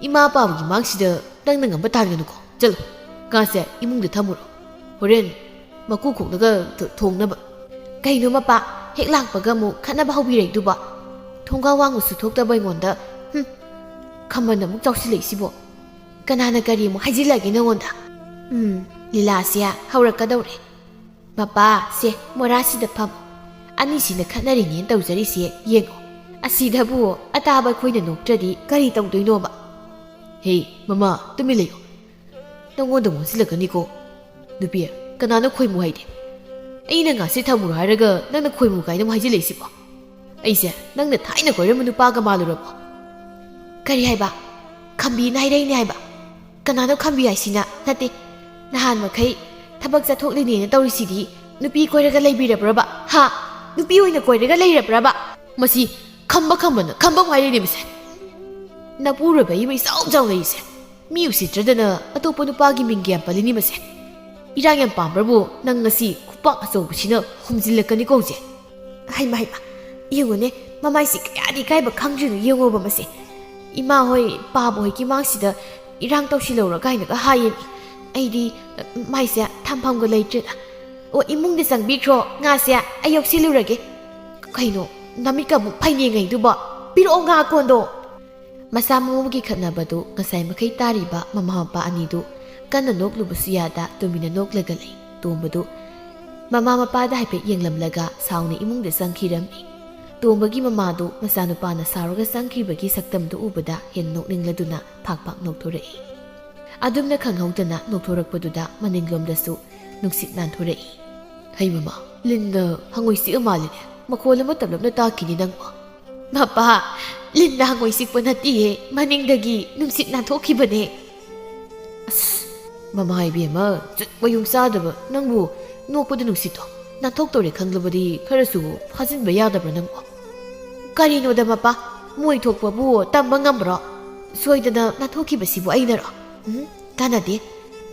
ꯏꯃꯥ ꯄꯥꯕꯒꯤ ꯃꯥꯡꯁꯤꯗ ꯅꯪꯅ ꯉꯝꯕ ꯇꯥꯟꯒꯅꯨꯀꯣ꯫ ꯆꯠꯂꯣ, ꯉꯥꯁꯦ ꯏꯃꯨꯡꯗ ꯊꯝꯃꯨꯔꯣ꯫ ꯍꯣꯔꯦꯟ ꯃꯀꯨ ꯈꯣꯛꯂꯒ ꯊꯣ-, ꯊꯣꯡꯅꯕ꯫ ꯀꯩꯅꯣ ꯃꯄꯥ, ꯍꯦꯛ ꯂꯥꯛꯄꯒ ꯑꯃꯨꯛ ꯈꯠꯅꯕ ꯍꯧꯕꯤꯔꯛꯏꯗꯨꯕꯣ? ꯊꯣꯡꯒꯥ ꯋꯥꯡꯃꯁꯨ ꯊꯣꯛꯇꯕ ꯑꯩꯉꯣꯟꯗ꯫ ꯍꯨꯝ, ꯈꯝꯕꯟ ꯑꯃꯨꯛ ꯆꯥꯎꯁꯤꯜꯂꯛꯏꯁꯤꯕꯣ? ꯀꯅꯥꯅ ꯀꯔꯤ ꯑꯃꯨꯛ ꯍꯥꯏꯖꯤꯜꯂꯒꯦ ꯅꯉꯣꯟꯗ? ꯎꯝ, ꯂꯤꯂꯥꯁꯦ ꯍꯧꯔꯛꯀꯗꯧꯔꯦ꯫ ꯃꯄꯥ, ꯁꯦ, ꯃꯣꯔꯥꯁꯤꯗ ꯐꯝ꯫ ꯑꯅꯤꯁꯤꯅ ꯈꯠꯅꯔꯤꯅꯦꯅ ꯇꯧꯖꯔꯤꯁꯦ ꯌꯦꯡꯉꯣ꯫ ꯑꯁꯤꯗꯕꯨ ꯑꯇꯥꯕ ꯑꯩꯈꯣꯏꯅ ꯅꯣꯛꯇ꯭ꯔꯗꯤ ꯀꯔꯤ ꯇꯧꯗꯣꯏꯅꯣꯕ? ꯍꯦ, ꯃꯃꯥ, ꯇꯨꯃꯤꯟ ꯂꯩꯌꯨ꯫ ꯅꯉꯣꯟꯗ ꯑꯃꯨꯛ ꯑꯣꯟꯁꯤꯜꯂꯛꯀꯅꯤꯀꯣ꯫ ꯅꯨꯄꯤ, ꯀꯅꯥꯅꯣ ꯈꯣꯏꯃꯨ ꯍꯥꯏꯗꯤ? ꯑꯩꯅ ꯉꯥꯁꯦ ꯊꯝꯃꯨꯔꯣ ꯍꯥꯏꯔꯒ ꯅꯪꯅ ꯈꯣꯏꯃꯨ ꯀꯥꯏꯅ ꯑꯃꯨꯛ ꯍꯥꯏꯖꯤꯜꯂꯛꯏꯁꯤꯕꯣ? ꯑꯩꯁꯦ ꯅꯪꯅ ꯊꯥꯏꯅ ꯀꯣꯏꯔꯝꯕ ꯅꯨꯄꯥꯒ ꯃꯥꯜꯂꯨꯔꯕꯣ? ꯀꯔꯤ ꯍꯥꯏꯕ? ꯈꯝꯕꯤꯅ ꯍꯥꯏꯔꯛꯏꯅꯦ ꯍꯥꯏꯕ? ꯀꯅꯥꯅꯣ ꯈꯝꯕꯤ ꯍꯥꯏꯁꯤꯅ? ꯅꯠꯇꯦ, ꯅꯍꯥꯟ ꯃꯈꯩ ꯊꯕꯛ ꯆꯠꯊꯣꯛꯂꯤꯅꯦꯅ ꯇꯧꯔꯤꯁꯤꯗꯤ ꯅꯨꯄꯤ ꯀꯣꯏꯔꯒ ꯂꯩꯕꯤꯔꯕ꯭ꯔꯕ? ꯍꯥ? ꯅꯨꯄꯤ ꯑꯣꯏꯅ ꯀꯣꯏꯔꯒ ꯂꯩꯔꯕ꯭ꯔꯕ? ꯃꯁꯤ ꯈꯝꯕ ꯈꯝꯕꯅ ꯈꯝꯕ ꯉꯥꯏꯔꯤꯅꯦ ꯃꯁꯦ꯫ ꯅꯄꯨꯔꯣꯏꯕ ꯑꯩꯕꯨ ꯏꯆꯥꯎ ꯆꯥꯎꯅ ꯏꯁꯦ꯫ ꯃꯤ ꯎꯁꯤꯠꯇ꯭ꯔꯗꯅ ꯑꯇꯣꯞꯄ ꯅꯨꯄꯥꯒꯤ ꯃꯤꯡꯒ ꯌꯥꯝ ꯄꯜꯂꯤꯅꯤ ꯃꯁꯦ꯫ ꯏꯔꯥꯡ ꯌꯥꯝ ꯄꯥꯝꯕ꯭ꯔꯕꯨ ꯅꯪ ꯉꯁꯤ ꯈꯨꯄꯥꯛ ꯑꯆꯧꯕꯁꯤꯅ ꯍꯨꯝꯖꯤꯜꯂꯛꯀꯅꯤꯀꯣ ꯍꯧꯖꯤꯛ꯫ ꯍꯩꯃ, ꯍꯩꯃ, ꯌꯦꯡꯉꯨꯅꯦ, ꯃꯃꯥꯏꯁꯤ ꯀꯌꯥꯗꯤ ꯏꯀꯥꯏꯕ ꯈꯪꯗ꯭ꯔꯤꯅꯣ ꯌꯦꯡꯉꯣꯕ ꯃꯁꯦ꯫ ꯏꯃꯥ ꯍꯣꯏ, ꯄꯥꯕ ꯍꯣꯏꯒꯤ ꯃꯥꯡꯁꯤꯗ ꯏꯔꯥꯡ ꯇꯧꯁꯤꯜꯂꯧꯔ ꯀꯥꯏꯅꯒ ꯍꯥꯏꯌꯦꯅꯦ꯫ ꯑꯩꯗꯤ, ꯃꯥꯏꯁꯦ ꯊꯝꯐꯝꯒ ꯂꯩꯇ꯭ꯔꯦꯗ꯫ ꯑꯣ, ꯏꯃꯨꯡꯗ ꯆꯪꯕꯤꯈ꯭ꯔꯣ, ꯉꯥꯁꯦ ꯑꯩ ꯌꯣꯛꯁꯤꯜꯂꯨꯔꯒꯦ꯫ ꯀꯩꯅꯣ, ꯅꯃꯤꯠꯀ ꯑꯃꯨꯛ ꯐꯩꯅꯦꯡꯉꯩꯗꯨꯕꯣ? ꯄꯤꯔꯛꯑꯣ ꯉꯥ ꯀꯣꯟꯗꯣ꯫ ꯃꯆꯥ ꯃꯎꯒꯤ ꯈꯠꯅꯕꯗꯨ ꯉꯁꯥꯏ ꯃꯈꯩ ꯇꯥꯔꯤꯕ ꯃꯃꯥ ꯃꯄꯥ ꯑꯅꯤꯗꯨ ꯀꯟꯅ ꯅꯣꯛꯂꯨꯕꯁꯨ ꯌꯥꯗ ꯇꯨꯃꯤꯟꯅ ꯅꯣꯛꯂꯒ ꯂꯩ꯫ ꯇꯣꯝꯕꯗꯨ ꯃꯃꯥ ꯃꯄꯥꯗ ꯍꯥꯏꯐꯦꯠ ꯌꯦꯡꯂꯝꯂꯒ ꯁꯥꯎꯅ ꯏꯃꯨꯡꯗ ꯆꯪꯈꯤꯔꯝꯃꯤ꯫ ꯇꯣꯝꯕꯒꯤ ꯃꯃꯥꯗꯨ ꯃꯆꯥꯅꯨꯄꯥꯅ ꯁꯥꯎꯔꯒ ꯆꯪꯈꯤꯕꯒꯤ ꯁꯛꯇꯝꯗꯨ ꯎꯕꯗ ꯍꯦꯟꯅ ꯅꯣꯛꯅꯤꯡꯂꯗꯨꯅ ꯐꯥꯛ ꯐꯥꯛ ꯅꯣꯛꯊꯣꯔꯛꯏ꯫ ꯑꯗꯨꯝꯅ ꯈꯪꯍꯧꯗꯅ ꯅꯣꯛꯊꯣꯔꯛꯄꯗꯨꯗ ꯃꯅꯤꯡꯂꯣꯝꯗꯁꯨ ꯅꯨꯡꯁꯤꯠ ꯅꯥꯟꯊꯣꯔꯛꯏ꯫ "ꯍꯩ ꯃꯃꯥ, ꯂꯤꯟꯅ ꯍꯪꯉꯣꯏ ꯆꯤꯛꯑ ꯃꯥꯜꯂꯤꯅꯦ꯫ ꯃꯈꯣꯜ ꯑꯃ ꯇꯞꯂꯞꯅ ꯇꯥꯈꯤꯅꯦ ꯅꯪꯕꯣ?" "ꯃꯄꯥ, ꯂꯤꯟꯅ ꯍꯪꯉꯣꯏ ꯆꯤꯛꯄ ꯅꯠꯇꯤꯌꯦ, ꯃꯅꯤꯡꯗꯒꯤ ꯅꯨꯡꯁꯤꯠ ꯅꯥꯟꯊꯣꯛꯈꯤꯕꯅꯦ꯫" "ꯑꯁ, ꯃꯃꯥ ꯏꯕꯦꯝꯃ, ꯆꯨꯠ ꯃꯌꯨꯡ ꯆꯥꯗꯕ ꯅꯪꯕꯨ, ꯅꯣꯛꯄꯗ ꯅꯨꯡꯁꯤꯠꯇꯣ ꯅꯥꯟꯊꯣꯛꯇꯧꯔꯦ ꯈꯪꯂꯕꯗꯤ ꯈꯔꯁꯨ ꯐꯥꯖꯤꯟꯕ ꯌꯥꯗꯕ꯭ꯔꯥ ꯅꯪꯕꯣ?" "ꯀꯔꯤꯅꯣꯗ ꯃꯄꯥ, ꯃꯣꯏ ꯊꯣꯛꯄꯕꯨ ꯇꯝꯕ ꯉꯝꯕ꯭ꯔꯣ? ꯁꯣꯏꯗꯅ ꯅꯥꯟꯊꯣꯛꯈꯤꯕꯁꯤꯕꯨ ꯑꯩꯅꯔꯣ? ꯎꯝ, ꯀꯥꯟꯅꯗꯦ꯫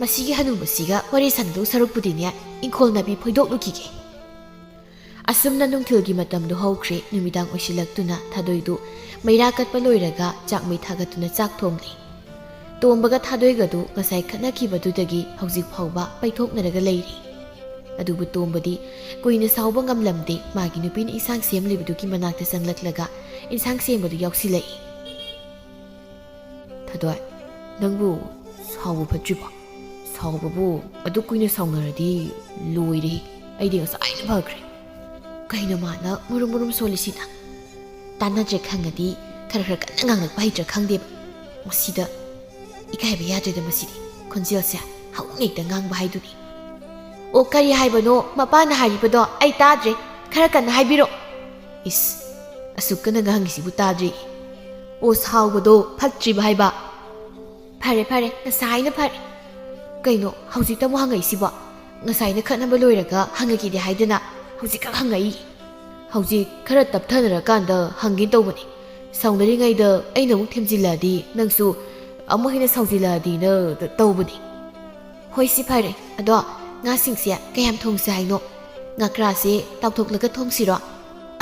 ꯃꯁꯤꯒꯤ ꯍꯅꯨꯕꯁꯤꯒ ꯋꯥꯔꯤ ꯁꯥꯟꯅꯗꯧ ꯁꯔꯨꯛꯄꯨꯗꯤꯅꯦ, ꯏꯪꯈꯣꯜ ꯅꯥꯄꯤ ꯐꯣꯏꯗꯣꯛꯂꯨꯈꯤꯒꯦ꯫" ꯑꯁꯨꯝꯅ ꯅꯨꯡꯊꯤꯜꯒꯤ ꯃꯇꯝꯗꯨ ꯍꯧꯈ꯭ꯔꯦ꯫ ꯅꯨꯃꯤꯗꯥꯡ ꯑꯣꯏꯁꯤꯜꯂꯛꯇꯨꯅ ꯊꯥꯗꯣꯏꯗꯨ ꯃꯩꯔꯥ ꯀꯠꯄ ꯂꯣꯏꯔꯒ ꯆꯥꯛ ꯃꯩ ꯊꯥꯒꯠꯇꯨꯅ ꯆꯥꯛ ꯊꯣꯡꯂꯤ꯫ ꯇꯣꯝꯕꯒ ꯊꯥꯗꯣꯏꯒꯗꯨ ꯉꯁꯥꯏ ꯈꯠꯅꯈꯤꯕꯗꯨꯗꯒꯤ ꯍꯧꯖꯤꯛ ꯐꯥꯎꯕ ꯄꯩꯊꯣꯛꯅꯔꯒ ꯂꯩꯔꯤ꯫ ꯑꯗꯨꯕꯨ ꯇꯣꯝꯕꯗꯤ ꯀꯨꯏꯅ ꯁꯥꯎꯕ ꯉꯝꯂꯝꯗꯦ꯫ ꯃꯥꯒꯤ ꯅꯨꯄꯤꯅ ꯏꯟꯁꯥꯡ ꯁꯦꯝꯂꯤꯕꯗꯨꯒꯤ ꯃꯅꯥꯛꯇ ꯆꯪꯂꯛꯂꯒ ꯏꯟꯁꯥꯡ ꯁꯦꯝꯕꯗꯨ ꯌꯥꯎꯁꯤꯜꯂꯛꯏ꯫ "ꯊꯥꯗꯣꯏ, ꯅꯪꯕꯨ ꯁꯥꯎꯕ ꯐꯠꯇ꯭ꯔꯤꯕꯣ? ꯁꯥꯎꯕꯕꯨ ꯑꯗꯨꯛ ꯀꯨꯏꯅ ꯁꯥꯎꯅꯔꯗꯤ ꯂꯣꯏꯔꯦ꯫ ꯑꯩꯗꯤ ꯉꯁꯥꯏꯅ ꯐꯈ꯭ꯔꯦ꯫" "ꯀꯩꯅꯣ ꯃꯥꯅ ꯃꯔꯨꯝ ꯃꯔꯨꯝ ꯁꯣꯜꯂꯤꯁꯤꯅ? ꯇꯥꯟꯅꯗ꯭ꯔꯦ ꯈꯪꯉꯗꯤ ꯈꯔ ꯈꯔ ꯀꯟꯅ ꯉꯥꯡꯂꯛꯄ ꯍꯩꯇ꯭ꯔꯥ ꯈꯪꯗꯦꯕ꯫ ꯃꯁꯤꯗ ꯏꯀꯥꯏꯕ ꯌꯥꯗ꯭ꯔꯦꯗ ꯃꯁꯤꯗꯤ꯫ ꯈꯣꯟꯖꯦꯜꯁꯦ ꯍꯧꯅ ꯍꯦꯛꯇ ꯉꯥꯡꯕ ꯍꯥꯏꯗꯨꯅꯤ꯫" "ꯑꯣ, ꯀꯔꯤ ꯍꯥꯏꯕꯅꯣ ꯃꯄꯥꯅ ꯍꯥꯏꯔꯤꯕꯗꯣ? ꯑꯩ ꯇꯥꯗ꯭ꯔꯦ꯫ ꯈꯔ ꯀꯟꯅ ꯍꯥꯏꯕꯤꯔꯣ꯫" "ꯏꯁ, ꯑꯁꯨꯛ ꯀꯟꯅ ꯉꯥꯡꯉꯤꯁꯤꯕꯨ ꯇꯥꯗ꯭ꯔꯤ?" "ꯑꯣ, ꯁꯥꯎꯕꯗꯣ ꯐꯠꯇ꯭ꯔꯤꯕ ꯍꯥꯏꯕ꯫" "ꯐꯔꯦ, ꯐꯔꯦ, ꯉꯁꯥꯏꯅ ꯐꯔꯦ꯫ ꯀꯩꯅꯣ ꯍꯧꯖꯤꯛꯇ ꯑꯃꯨꯛ ꯍꯪꯉꯛꯏꯁꯤꯕꯣ? ꯉꯁꯥꯏꯅ ꯈꯠꯅꯕ ꯂꯣꯏꯔꯒ ꯍꯪꯉꯛꯀꯦꯗꯤ ꯍꯥꯏꯗꯅ ꯍꯧꯖꯤꯛꯈꯛ ꯍꯪꯉꯛꯏ꯫" ꯍꯧꯖꯤꯛ ꯈꯔ ꯇꯞꯊꯅꯔꯀꯥꯟꯗ ꯍꯪꯒꯦ ꯇꯧꯕꯅꯤ꯫ ꯁꯥꯎꯅꯔꯤꯉꯩꯗ ꯑꯩꯅ ꯑꯃꯨꯛ ꯊꯦꯝꯖꯤꯜꯂꯛꯑꯗꯤ ꯅꯪꯁꯨ ꯑꯃꯨꯛ ꯍꯦꯟꯅ ꯁꯥꯎꯖꯤꯜꯂꯛꯑꯗꯤꯅ ꯇꯧꯕꯅꯤ꯫ ꯍꯣꯏ, ꯁꯤ ꯐꯔꯦ꯫ ꯑꯗꯣ ꯉꯥꯁꯤꯡꯁꯦ ꯀꯌꯥꯝ ꯊꯣꯡꯁꯦ ꯍꯥꯏꯅꯣ? ꯉꯀ꯭ꯔꯥꯁꯦ ꯇꯥꯎꯊꯣꯛꯂꯒ ꯊꯣꯡꯁꯤꯔꯣ?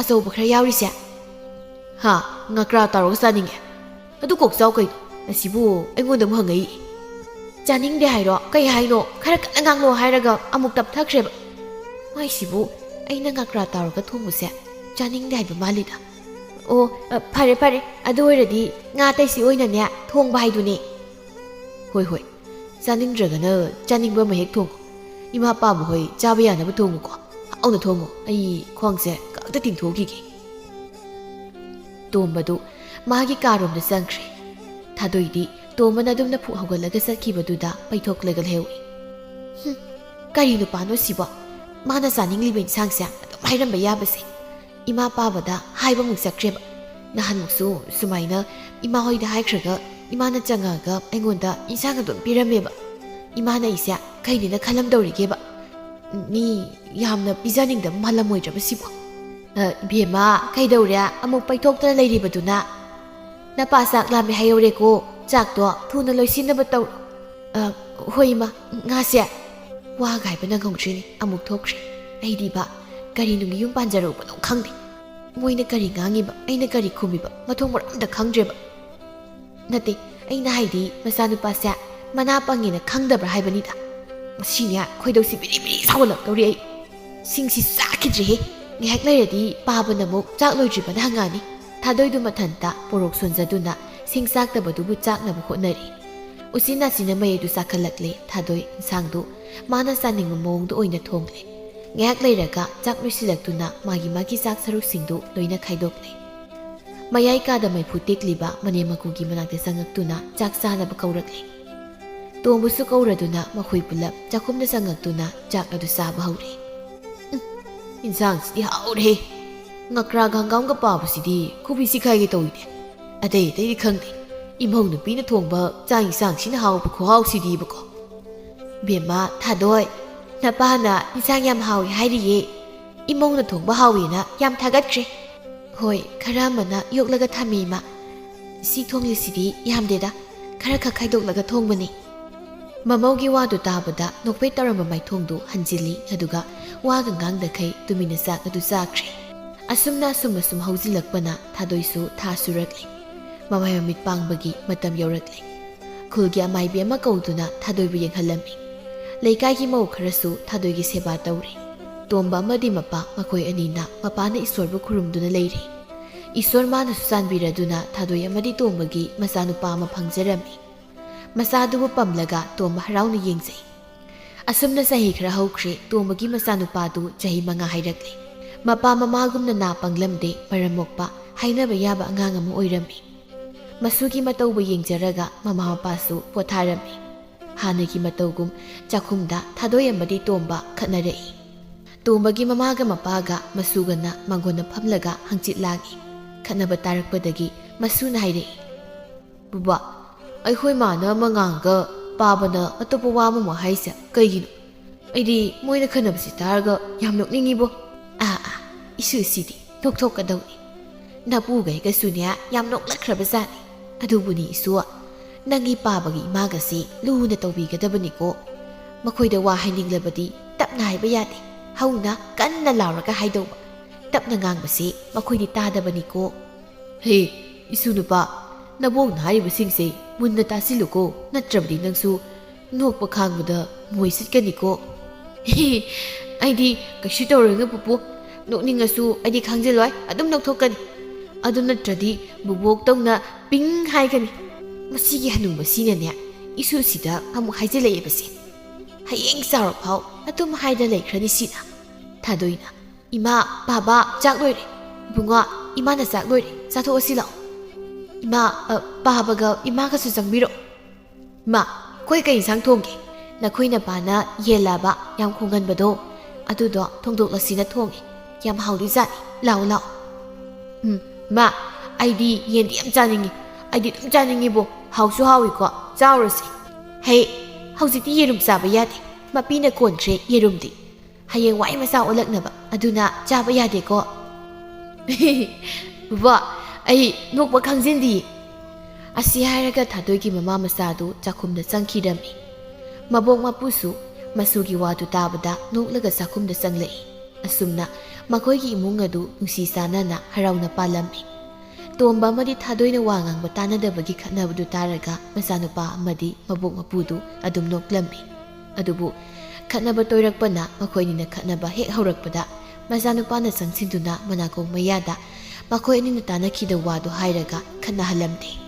ꯑꯆꯧꯕ ꯈꯔ ꯌꯥꯎꯔꯤꯁꯦ꯫ ꯍꯥ? ꯉꯀ꯭ꯔꯥ ꯇꯥꯎꯔꯒ ꯆꯥꯅꯤꯡꯉꯦ꯫ ꯑꯗꯨ ꯀꯣꯛ ꯆꯥꯎ ꯀꯩꯅꯣ? ꯑꯁꯤꯕꯨ ꯑꯩꯉꯣꯟꯗ ꯑꯃꯨꯛ ꯍꯪꯉꯛꯏ꯫ ꯆꯥꯅꯤꯡꯗꯦ ꯍꯥꯏꯔꯣ? ꯀꯩ ꯍꯥꯏꯅꯣ? ꯈꯔ ꯀꯟꯅ ꯉꯥꯡꯂꯣ ꯍꯥꯏꯔꯒ ꯑꯃꯨꯛ ꯇꯞꯊꯈ꯭ꯔꯦꯕ꯫ ꯃꯥꯏꯁꯤꯕꯨ ꯑꯩꯅ ꯉꯀ꯭ꯔꯥ ꯇꯥꯎꯔꯒ ꯊꯣꯡꯕꯁꯦ ꯆꯥꯅꯤꯡꯗꯦ ꯍꯥꯏꯕ ꯃꯥꯜꯂꯤꯗ꯫ ꯑꯣ, ꯑ, ꯐꯔꯦ, ꯐꯔꯦ꯫ ꯑꯗꯨ ꯑꯣꯏꯔꯗꯤ ꯉꯥ ꯑꯇꯩꯁꯤ ꯑꯣꯏꯅꯅꯦ ꯊꯣꯡꯕ ꯍꯥꯏꯗꯨꯅꯦ꯫ ꯍꯣꯏ, ꯍꯣꯏ꯫ ꯆꯥꯅꯤꯡꯗ꯭ꯔꯒꯅ ꯆꯥꯅꯤꯡꯕ ꯑꯃ ꯍꯦꯛ ꯊꯣꯡꯉꯣ꯫ ꯏꯃꯥ ꯄꯥꯕ ꯍꯣꯏ ꯆꯥꯕ ꯌꯥꯅꯕ ꯊꯣꯡꯉꯨꯀꯣ꯫ ꯍꯥꯎꯅ ꯊꯣꯡꯉꯣ꯫ ꯑꯩ ꯈ꯭ꯋꯥꯡꯁꯦ ꯈꯛꯇ ꯇꯤꯡꯊꯣꯛꯈꯤꯒꯦ꯫ ꯇꯣꯝꯕꯗꯨ ꯃꯥꯒꯤ ꯀꯥꯔꯣꯝꯗ ꯆꯪꯈ꯭ꯔꯦ꯫ ꯊꯥꯗꯣꯏꯗꯤ ꯇꯣꯝꯕꯅ ꯑꯗꯨꯝ ꯅꯐꯨ ꯍꯧꯒꯠꯂꯒ ꯆꯠꯈꯤꯕꯗꯨꯗ ꯄꯩꯊꯣꯛꯂꯒ ꯂꯩꯍꯧꯏ꯫ "ꯍꯨꯝ, ꯀꯔꯤ ꯅꯨꯄꯥꯅꯣ ꯁꯤꯕꯣ? ꯃꯥꯅ ꯆꯥꯅꯤꯡꯂꯤꯕ ꯏꯟꯁꯥꯡꯁꯦ ꯑꯗꯨꯝ ꯍꯥꯏꯔꯝꯕ ꯌꯥꯕꯁꯦ꯫ ꯏꯃꯥ ꯄꯥꯕꯗ ꯍꯥꯏꯕ ꯑꯃꯨꯛ ꯆꯠꯈ꯭ꯔꯦꯕ꯫ ꯅꯍꯥꯟꯃꯨꯛꯁꯨ ꯁꯨꯃꯥꯏꯅ ꯏꯃꯥ ꯍꯣꯏꯗ ꯍꯥꯏꯈ꯭ꯔꯒ ꯏꯃꯥꯅ ꯆꯪꯉꯛꯑꯒ ꯑꯩꯉꯣꯟꯗ ꯏꯟꯁꯥꯡ ꯑꯗꯨꯝ ꯄꯤꯔꯝꯃꯦꯕ꯫ ꯏꯃꯥꯅ ꯑꯩꯁꯦ ꯀꯩꯅꯦꯅ ꯈꯜꯂꯝꯗꯧꯔꯤꯒꯦꯕ꯫ ꯃꯤ ꯌꯥꯝꯅ ꯄꯤꯖꯅꯤꯡꯗꯕ ꯃꯥꯜꯂꯝꯃꯣꯏꯗ꯭ꯔꯕ ꯁꯤꯕꯣ?" "ꯑ, ꯏꯕꯦꯝꯃ, ꯀꯩꯗꯧꯔꯦ? ꯑꯃꯨꯛ ꯄꯩꯊꯣꯛꯇꯅ ꯂꯩꯔꯤꯕꯗꯨꯅ?" "ꯅꯄꯥ ꯆꯥꯛ ꯂꯥꯝꯃꯦ ꯍꯥꯏꯍꯧꯔꯦꯀꯣ꯫ ꯆꯥꯛꯇꯣ ꯊꯨꯅ ꯂꯣꯏꯁꯤꯟꯅꯕ ꯇꯧꯔꯣ꯫" "ꯑ, ꯍꯣꯏ, ꯏꯃꯥ, ꯉꯥꯁꯦ꯫" ꯋꯥ ꯉꯥꯏꯕ ꯅꯪꯍꯧꯗ꯭ꯔꯦꯅꯦ, ꯑꯃꯨꯛ ꯊꯣꯛꯈ꯭ꯔꯦ꯫ ꯑꯩꯗꯤꯕ ꯀꯔꯤ ꯅꯨꯡꯒꯤ ꯌꯨꯝ ꯄꯥꯟꯖꯔꯛꯎꯕꯅꯣ ꯈꯪꯗꯦ꯫ ꯃꯣꯏꯅ ꯀꯔꯤ ꯉꯥꯡꯉꯤꯕ, ꯑꯩꯅ ꯀꯔꯤ ꯈꯨꯝꯃꯤꯕ, ꯃꯊꯣꯡ ꯃꯔꯝ ꯑꯝꯇ ꯈꯪꯗ꯭ꯔꯦꯕ꯫ ꯅꯠꯇꯦ, ꯑꯩꯅ ꯍꯥꯏꯗꯤ ꯃꯆꯥꯅꯨꯄꯥꯁꯦ ꯃꯅꯥ ꯄꯪꯉꯦꯅ ꯈꯪꯗꯕ꯭ꯔꯥ ꯍꯥꯏꯕꯅꯤꯗ꯫ ꯉꯁꯤꯅꯦ ꯈꯣꯏꯗꯧꯁꯤ ꯕꯤꯔꯤ ꯕꯤꯔꯤ ꯁꯥꯎꯒꯠꯂꯛꯇꯧꯔꯤ ꯑꯩ꯫ ꯁꯤꯡꯁꯤ ꯆꯥꯈꯤꯗ꯭ꯔꯦꯍꯦ꯫ ꯉꯥꯏꯍꯥꯛ ꯂꯩꯔꯗꯤ ꯄꯥꯕꯅ ꯑꯃꯨꯛ ꯆꯥꯛ ꯂꯣꯏꯗ꯭ꯔꯤꯕꯅ ꯍꯪꯉꯛꯑꯅꯤ꯫ ꯊꯥꯗꯣꯏꯗꯨ ꯃꯊꯟꯇ ꯄꯣꯔꯣꯛ ꯁꯣꯟꯖꯗꯨꯅ ꯁꯤꯡ ꯆꯥꯛꯇꯕꯗꯨꯕꯨ ꯆꯥꯛꯅꯕ ꯍꯣꯠꯅꯔꯤ꯫ ꯎꯆꯤꯟ ꯅꯥꯆꯤꯟꯅ ꯃꯩꯗꯨ ꯆꯥꯛꯈꯠꯂꯛꯂꯦ꯫ ꯊꯥꯗꯣꯏ ꯏꯟꯁꯥꯡꯗꯨ ꯃꯥꯅ ꯆꯥꯅꯤꯡꯕ ꯃꯑꯣꯡꯗ ꯑꯣꯏꯅ ꯊꯣꯡꯂꯦ꯫ ꯉꯥꯏꯍꯥꯛ ꯂꯩꯔꯒ ꯆꯥꯛ ꯂꯣꯏꯁꯤꯜꯂꯛꯇꯨꯅ ꯃꯥꯒꯤ ꯃꯥꯒꯤ ꯆꯥꯛ ꯁꯔꯨꯛꯁꯤꯡꯗꯨ ꯂꯣꯏꯅ ꯈꯥꯏꯗꯣꯛꯂꯦ꯫ ꯃꯌꯥꯏ ꯀꯥꯗ ꯃꯩꯐꯨ ꯇꯦꯛꯂꯤꯕ ꯃꯅꯦꯝ ꯃꯀꯨꯒꯤ ꯃꯅꯥꯛꯇ ꯆꯪꯉꯛꯇꯨꯅ ꯆꯥꯛ ꯆꯥꯅꯕ ꯀꯧꯔꯛꯂꯦ꯫ ꯇꯣꯝꯕꯁꯨ ꯀꯧꯔꯗꯨꯅ ꯃꯈꯣꯏ ꯄꯨꯂꯞ ꯆꯥꯛꯈꯨꯝꯗ ꯆꯪꯉꯛꯇꯨꯅ ꯆꯥꯛ ꯑꯗꯨ ꯆꯥꯕ ꯍꯧꯔꯦ꯫ "ꯎꯝ, ꯏꯟꯁꯥꯡꯁꯤꯗꯤ ꯍꯥꯎꯔꯦꯍꯦ꯫ ꯉꯀ꯭ꯔꯥꯒ ꯍꯪꯒꯥꯝꯒ ꯄꯥꯕꯁꯤꯗꯤ ꯈꯨꯕꯤ ꯁꯤꯈꯥꯏꯒꯦ ꯇꯧꯏꯅꯦ꯫ ꯑꯇꯩ ꯑꯇꯩꯗꯤ ꯈꯪꯗꯦ, ꯏꯃꯧ ꯅꯨꯄꯤꯅ ꯊꯣꯡꯕ ꯆꯥꯛ ꯏꯟꯁꯥꯡꯁꯤꯅ ꯍꯥꯎꯕ ꯈꯨꯍꯥꯎꯁꯤꯗꯤꯕꯀꯣ꯫" "ꯕꯦꯝꯃ, ꯊꯥꯗꯣꯏ, ꯅꯄꯥꯅ ꯏꯟꯁꯥꯡ ꯌꯥꯝ ꯍꯥꯎꯏ ꯍꯥꯏꯔꯤꯌꯦ꯫ "ꯏꯃꯧꯅ ꯊꯣꯡꯕ ꯍꯥꯎꯋꯦꯅ ꯌꯥꯝ ꯊꯥꯒꯠꯈ꯭ꯔꯦ꯫" "ꯍꯣꯏ, ꯈꯔ ꯑꯃꯅ ꯌꯣꯛꯂꯒ ꯊꯝꯃꯤ, ꯏꯃꯥ꯫ ꯁꯤ ꯊꯣꯡꯂꯤꯁꯤꯗꯤ ꯌꯥꯝꯗꯦꯗ, ꯈꯔ ꯈꯛ ꯈꯥꯏꯗꯣꯛꯂꯒ ꯊꯣꯡꯕꯅꯤ꯫" ꯃꯃꯧꯒꯤ ꯋꯥꯗꯨ ꯇꯥꯕꯗ ꯅꯣꯛꯐꯦꯠ ꯇꯧꯔꯝꯕ ꯃꯥꯏꯊꯣꯡꯗꯨ ꯍꯟꯖꯤꯜꯂꯤ, ꯑꯗꯨꯒ ꯋꯥꯒ ꯉꯥꯡꯗꯈꯩ ꯇꯨꯃꯤꯟꯅ ꯆꯥꯛ ꯑꯗꯨ ꯆꯥꯈ꯭ꯔꯦ꯫ ꯑꯁꯨꯝꯅ ꯑꯁꯨꯝ ꯑꯁꯨꯝ ꯍꯧꯖꯤꯜꯂꯛꯄꯅ ꯊꯥꯗꯣꯏꯁꯨ ꯊꯥ ꯁꯨꯔꯛꯂꯦ꯫ ꯃꯃꯥꯏ ꯃꯃꯤꯠ ꯄꯥꯡꯕꯒꯤ ꯃꯇꯝ ꯌꯧꯔꯛꯂꯦ꯫ ꯈꯨꯜꯒꯤ ꯑꯃꯥꯏꯕꯤ ꯑꯃ ꯀꯧꯗꯨꯅ ꯊꯥꯗꯣꯏꯕꯨ ꯌꯦꯡꯍꯜꯂꯝꯃꯤ꯫ ꯂꯩꯀꯥꯏꯒꯤ ꯃꯧ ꯈꯔꯁꯨ ꯊꯥꯗꯣꯏꯒꯤ ꯁꯦꯕꯥ ꯇꯧꯔꯤ꯫ ꯇꯣꯝꯕ ꯑꯃꯗꯤ ꯃꯄꯥ, ꯃꯈꯣꯏ ꯑꯅꯤꯅ ꯃꯄꯥꯅ ꯏꯁꯣꯔꯕꯨ ꯈꯨꯔꯨꯝꯗꯨꯅ ꯂꯩꯔꯤ꯫ ꯏꯁꯣꯔ ꯃꯥꯅꯁꯨ ꯆꯥꯟꯕꯤꯔꯗꯨꯅ ꯊꯥꯗꯣꯏ ꯑꯃꯗꯤ ꯇꯣꯝꯕꯒꯤ ꯃꯆꯥꯅꯨꯄꯥ ꯑꯃ ꯐꯪꯖꯔꯝꯃꯤ꯫ ꯃꯆꯥꯗꯨꯕꯨ ꯄꯝꯂꯒ ꯇꯣꯝꯕ ꯍꯔꯥꯎꯅ ꯌꯦꯡꯖꯩ꯫ ꯑꯁꯨꯝꯅ ꯆꯍꯤ ꯈꯔ ꯍꯧꯈ꯭ꯔꯦ꯫ ꯇꯣꯝꯕꯒꯤ ꯃꯆꯥꯅꯨꯄꯥꯗꯨ ꯆꯍꯤ ꯃꯉꯥ ꯍꯥꯏꯔꯛꯂꯦ꯫ ꯃꯄꯥ ꯃꯃꯥꯒꯨꯝꯅ ꯅꯥ ꯄꯪꯂꯝꯗꯦ, ꯃꯔꯝ ꯃꯣꯛꯄ, ꯍꯥꯏꯅꯕ ꯌꯥꯕ ꯑꯉꯥꯡ ꯑꯃ ꯑꯣꯏꯔꯝꯃꯤ꯫ ꯃꯁꯨꯒꯤ ꯃꯇꯧꯕꯨ ꯌꯦꯡꯖꯔꯒ ꯃꯃꯥ ꯃꯄꯥꯁꯨ ꯄꯣꯊꯥꯔꯝꯃꯤ꯫ ꯍꯥꯟꯅꯒꯤ ꯃꯇꯧꯒꯨꯝ ꯆꯥꯛꯈꯨꯝꯗ ꯊꯥꯗꯣꯏ ꯑꯃꯗꯤ ꯇꯣꯝꯕ ꯈꯠꯅꯔꯛꯏ꯫ ꯇꯣꯝꯕꯒꯤ ꯃꯃꯥꯒ ꯃꯄꯥꯒ ꯃꯁꯨꯒꯅ ꯃꯥꯡꯒꯣꯟꯗ ꯐꯝꯂꯒ ꯍꯪꯆꯤꯠ ꯂꯥꯡꯏ꯫ ꯈꯠꯅꯕ ꯇꯥꯔꯛꯄꯗꯒꯤ ꯃꯁꯨꯅ ꯍꯥꯏꯔꯛꯏ, "ꯕꯕꯥ, ꯑꯩꯈꯣꯏ ꯃꯥꯅ ꯑꯃ ꯉꯥꯡꯉꯒ ꯄꯥꯕꯅ ꯑꯇꯣꯞꯄ ꯋꯥ ꯑꯃꯃꯨꯛ ꯍꯥꯏꯁꯦ ꯀꯩꯒꯤꯅꯣ? ꯑꯩꯗꯤ ꯃꯣꯏꯅ ꯈꯟꯅꯕꯁꯤ ꯇꯥꯔꯒ ꯌꯥꯝ ꯅꯣꯛꯅꯤꯡꯉꯤꯕꯣ꯫" "ꯑꯥ ꯑꯥ, ꯏꯁꯨꯁꯤꯗꯤ ꯅꯣꯛꯊꯣꯛꯀꯗꯧꯅꯤ꯫ ꯅꯄꯨꯒꯩꯒꯁꯨꯅꯦ ꯌꯥꯝ ꯅꯣꯛꯂꯛꯈ꯭ꯔꯕꯖꯥꯠꯅꯤ꯫ ꯑꯗꯨꯕꯨꯅꯤ ꯏꯁꯨ, ꯅꯪꯒꯤ ꯄꯥꯕꯒꯤ ꯏꯃꯥꯒꯁꯤ ꯂꯨꯅ ꯇꯧꯕꯤꯒꯗꯕꯅꯤꯀꯣ꯫ ꯃꯈꯣꯏꯗ ꯋꯥ ꯍꯥꯏꯅꯤꯡꯂꯕꯗꯤ ꯇꯞꯅ ꯍꯥꯏꯕ ꯌꯥꯗꯦ, ꯍꯧꯅ ꯀꯟꯅ ꯂꯥꯎꯔꯒ ꯍꯥꯏꯗꯧꯕ꯫ ꯇꯞꯅ ꯉꯥꯡꯕꯁꯤ ꯃꯈꯣꯏꯗꯤ ꯇꯥꯗꯕꯅꯤꯀꯣ꯫" "ꯍꯦ, ꯏꯁꯨ ꯅꯨꯄꯥ, ꯅꯕꯣꯛꯅ ꯍꯥꯏꯔꯤꯕꯁꯤꯡꯁꯦ ꯃꯨꯟꯅ ꯇꯥꯁꯤꯜꯂꯨꯀꯣ, ꯅꯠꯇ꯭ꯔꯕꯗꯤ ꯅꯪꯁꯨ ꯅꯣꯛꯄ ꯈꯥꯡꯕꯗ ꯃꯣꯏ ꯆꯠꯀꯅꯤꯀꯣ꯫" "ꯍꯦ, ꯑꯩꯗꯤ ꯀꯩꯁꯨ ꯇꯧꯔꯣꯏꯒ ꯄꯨꯄꯨ, ꯅꯣꯛꯅꯤꯡꯉꯁꯨ ꯑꯩꯗꯤ ꯈꯥꯡꯖꯤꯜꯂꯣꯏ, ꯑꯗꯨꯝ ꯅꯣꯛꯊꯣꯛꯀꯅꯤ꯫ ꯑꯗꯨ ꯅꯠꯇ꯭ꯔꯗꯤ ꯕꯨꯕꯣꯛꯇꯧꯅ ꯄꯤꯡ ꯍꯥꯏꯒꯅꯤ꯫ ꯃꯁꯤꯒꯤ ꯍꯅꯨꯕꯁꯤꯅꯅꯦ ꯏꯁꯨꯁꯤꯗ ꯑꯃꯨꯛ ꯍꯥꯏꯖꯤꯜꯂꯛꯑꯦꯕꯁꯦ꯫ ꯍꯌꯦꯡ ꯆꯥꯎꯔꯐꯥꯎ ꯑꯗꯨꯝ ꯍꯥꯏꯗ ꯂꯩꯈ꯭ꯔꯅꯤ ꯁꯤꯅ꯫" ꯊꯥꯗꯣꯏꯅ, "ꯏꯃꯥ, ꯄꯥꯕ, ꯆꯥꯛ ꯂꯣꯏꯔꯦ꯫ ꯏꯕꯨꯡꯉꯣ, ꯏꯃꯥꯅ ꯆꯥꯛ ꯂꯣꯏꯔꯦ, ꯆꯥꯊꯣꯛꯑꯁꯤ ꯂꯥꯛꯑꯣ꯫ ꯏꯃꯥ, ꯑ, ꯄꯥꯕꯒ ꯏꯃꯥꯒꯁꯨ ꯆꯪꯕꯤꯔꯛꯑꯣ꯫ ꯏꯃꯥ, ꯑꯩꯈꯣꯏ ꯀꯩ ꯏꯟꯁꯥꯡ ꯊꯣꯡꯒꯦ?" "ꯅꯈꯣꯏ ꯅꯄꯥꯅ ꯌꯦꯟ ꯂꯥꯕ ꯌꯥꯝ ꯈꯣꯡꯒꯟꯕꯗꯣ, ꯑꯗꯨꯗꯣ ꯊꯣꯡꯗꯣꯛꯂꯁꯤꯅ ꯊꯣꯡꯉꯦ꯫ ꯌꯥꯝ ꯍꯥꯎꯗꯣꯏꯖꯥꯠꯅꯤ꯫ ꯂꯥꯛꯑꯣ, ꯂꯥꯛꯑꯣ꯫" "ꯎꯝ, ꯏꯃꯥ, ꯑꯩꯗꯤ ꯌꯦꯟꯗꯤ ꯌꯥꯝ ꯆꯥꯅꯤꯡꯉꯤ꯫ ꯑꯩꯗꯤ ꯑꯗꯨꯝ ꯆꯥꯅꯤꯡꯉꯤꯕꯣ꯫ ꯍꯥꯎꯁꯨ ꯍꯥꯎꯏꯀꯣ, ꯆꯥꯎꯔꯁꯤ꯫" "ꯍꯦ, ꯍꯧꯖꯤꯛꯇꯤ ꯌꯦꯔꯨꯝ ꯆꯥꯕ ꯌꯥꯗꯦ꯫ ꯃꯄꯤꯅ ꯀꯣꯟꯈ꯭ꯔꯦ ꯌꯦꯔꯨꯝꯗꯤ꯫ ꯍꯌꯦꯡꯋꯥꯏ ꯃꯆꯥ ꯑꯣꯜꯂꯛꯅꯕ ꯑꯗꯨꯅ ꯆꯥꯕ ꯌꯥꯗꯦꯀꯣ꯫ ꯕꯕꯥ, ꯑꯩ ꯅꯣꯛꯄ ꯈꯪꯖꯤꯟꯗꯤꯌꯦ꯫ ꯑꯁꯤ ꯍꯥꯏꯔꯒ ꯊꯥꯗꯣꯏꯒꯤ ꯃꯃꯥ ꯃꯆꯥꯗꯨ ꯆꯥꯛꯈꯨꯝꯗ ꯆꯪꯈꯤꯔꯝꯃꯤ꯫ ꯃꯕꯣꯛ ꯃꯄꯨꯁꯨ ꯃꯆꯨꯒꯤ ꯋꯥꯗꯨ ꯇꯥꯕꯗ ꯅꯣꯛꯂꯒ ꯆꯥꯛꯈꯨꯝꯗ ꯆꯪꯂꯛꯏ꯫ ꯑꯁꯨꯝꯅ ꯃꯈꯣꯏꯒꯤ ꯏꯃꯨꯡ ꯑꯗꯨ ꯅꯨꯡꯁꯤ ꯆꯥꯟꯅꯅ ꯍꯔꯥꯎꯅ ꯄꯥꯜꯂꯝꯃꯤ꯫ ꯇꯣꯝꯕ ꯑꯃꯗꯤ ꯊꯥꯗꯣꯏꯅ ꯋꯥ ꯉꯥꯡꯕ ꯇꯥꯅꯗꯕꯒꯤ ꯈꯠꯅꯕꯗꯨ ꯇꯥꯔꯒ ꯃꯆꯥꯅꯨꯄꯥ ꯑꯃꯗꯤ ꯃꯕꯣꯛ ꯃꯄꯨꯗꯨ ꯑꯗꯨꯝ ꯅꯣꯛꯂꯝꯃꯤ꯫ ꯑꯗꯨꯕꯨ ꯈꯠꯅꯕ ꯇꯣꯏꯔꯛꯄꯅ ꯃꯈꯣꯏꯅꯤꯅ ꯈꯠꯅꯕ ꯍꯦꯛ ꯍꯧꯔꯛꯄꯗ ꯃꯆꯥꯅꯨꯄꯥꯅ ꯆꯪꯁꯤꯟꯗꯨꯅ ꯃꯅꯥꯀꯣꯡ ꯃꯌꯥꯗ ꯃꯈꯣꯏ ꯑꯅꯤꯅ ꯇꯥꯅꯈꯤꯗ ꯋꯥꯗꯨ ꯍꯥꯏꯔꯒ ꯈꯠꯅꯍꯜꯂꯝꯗꯦ꯫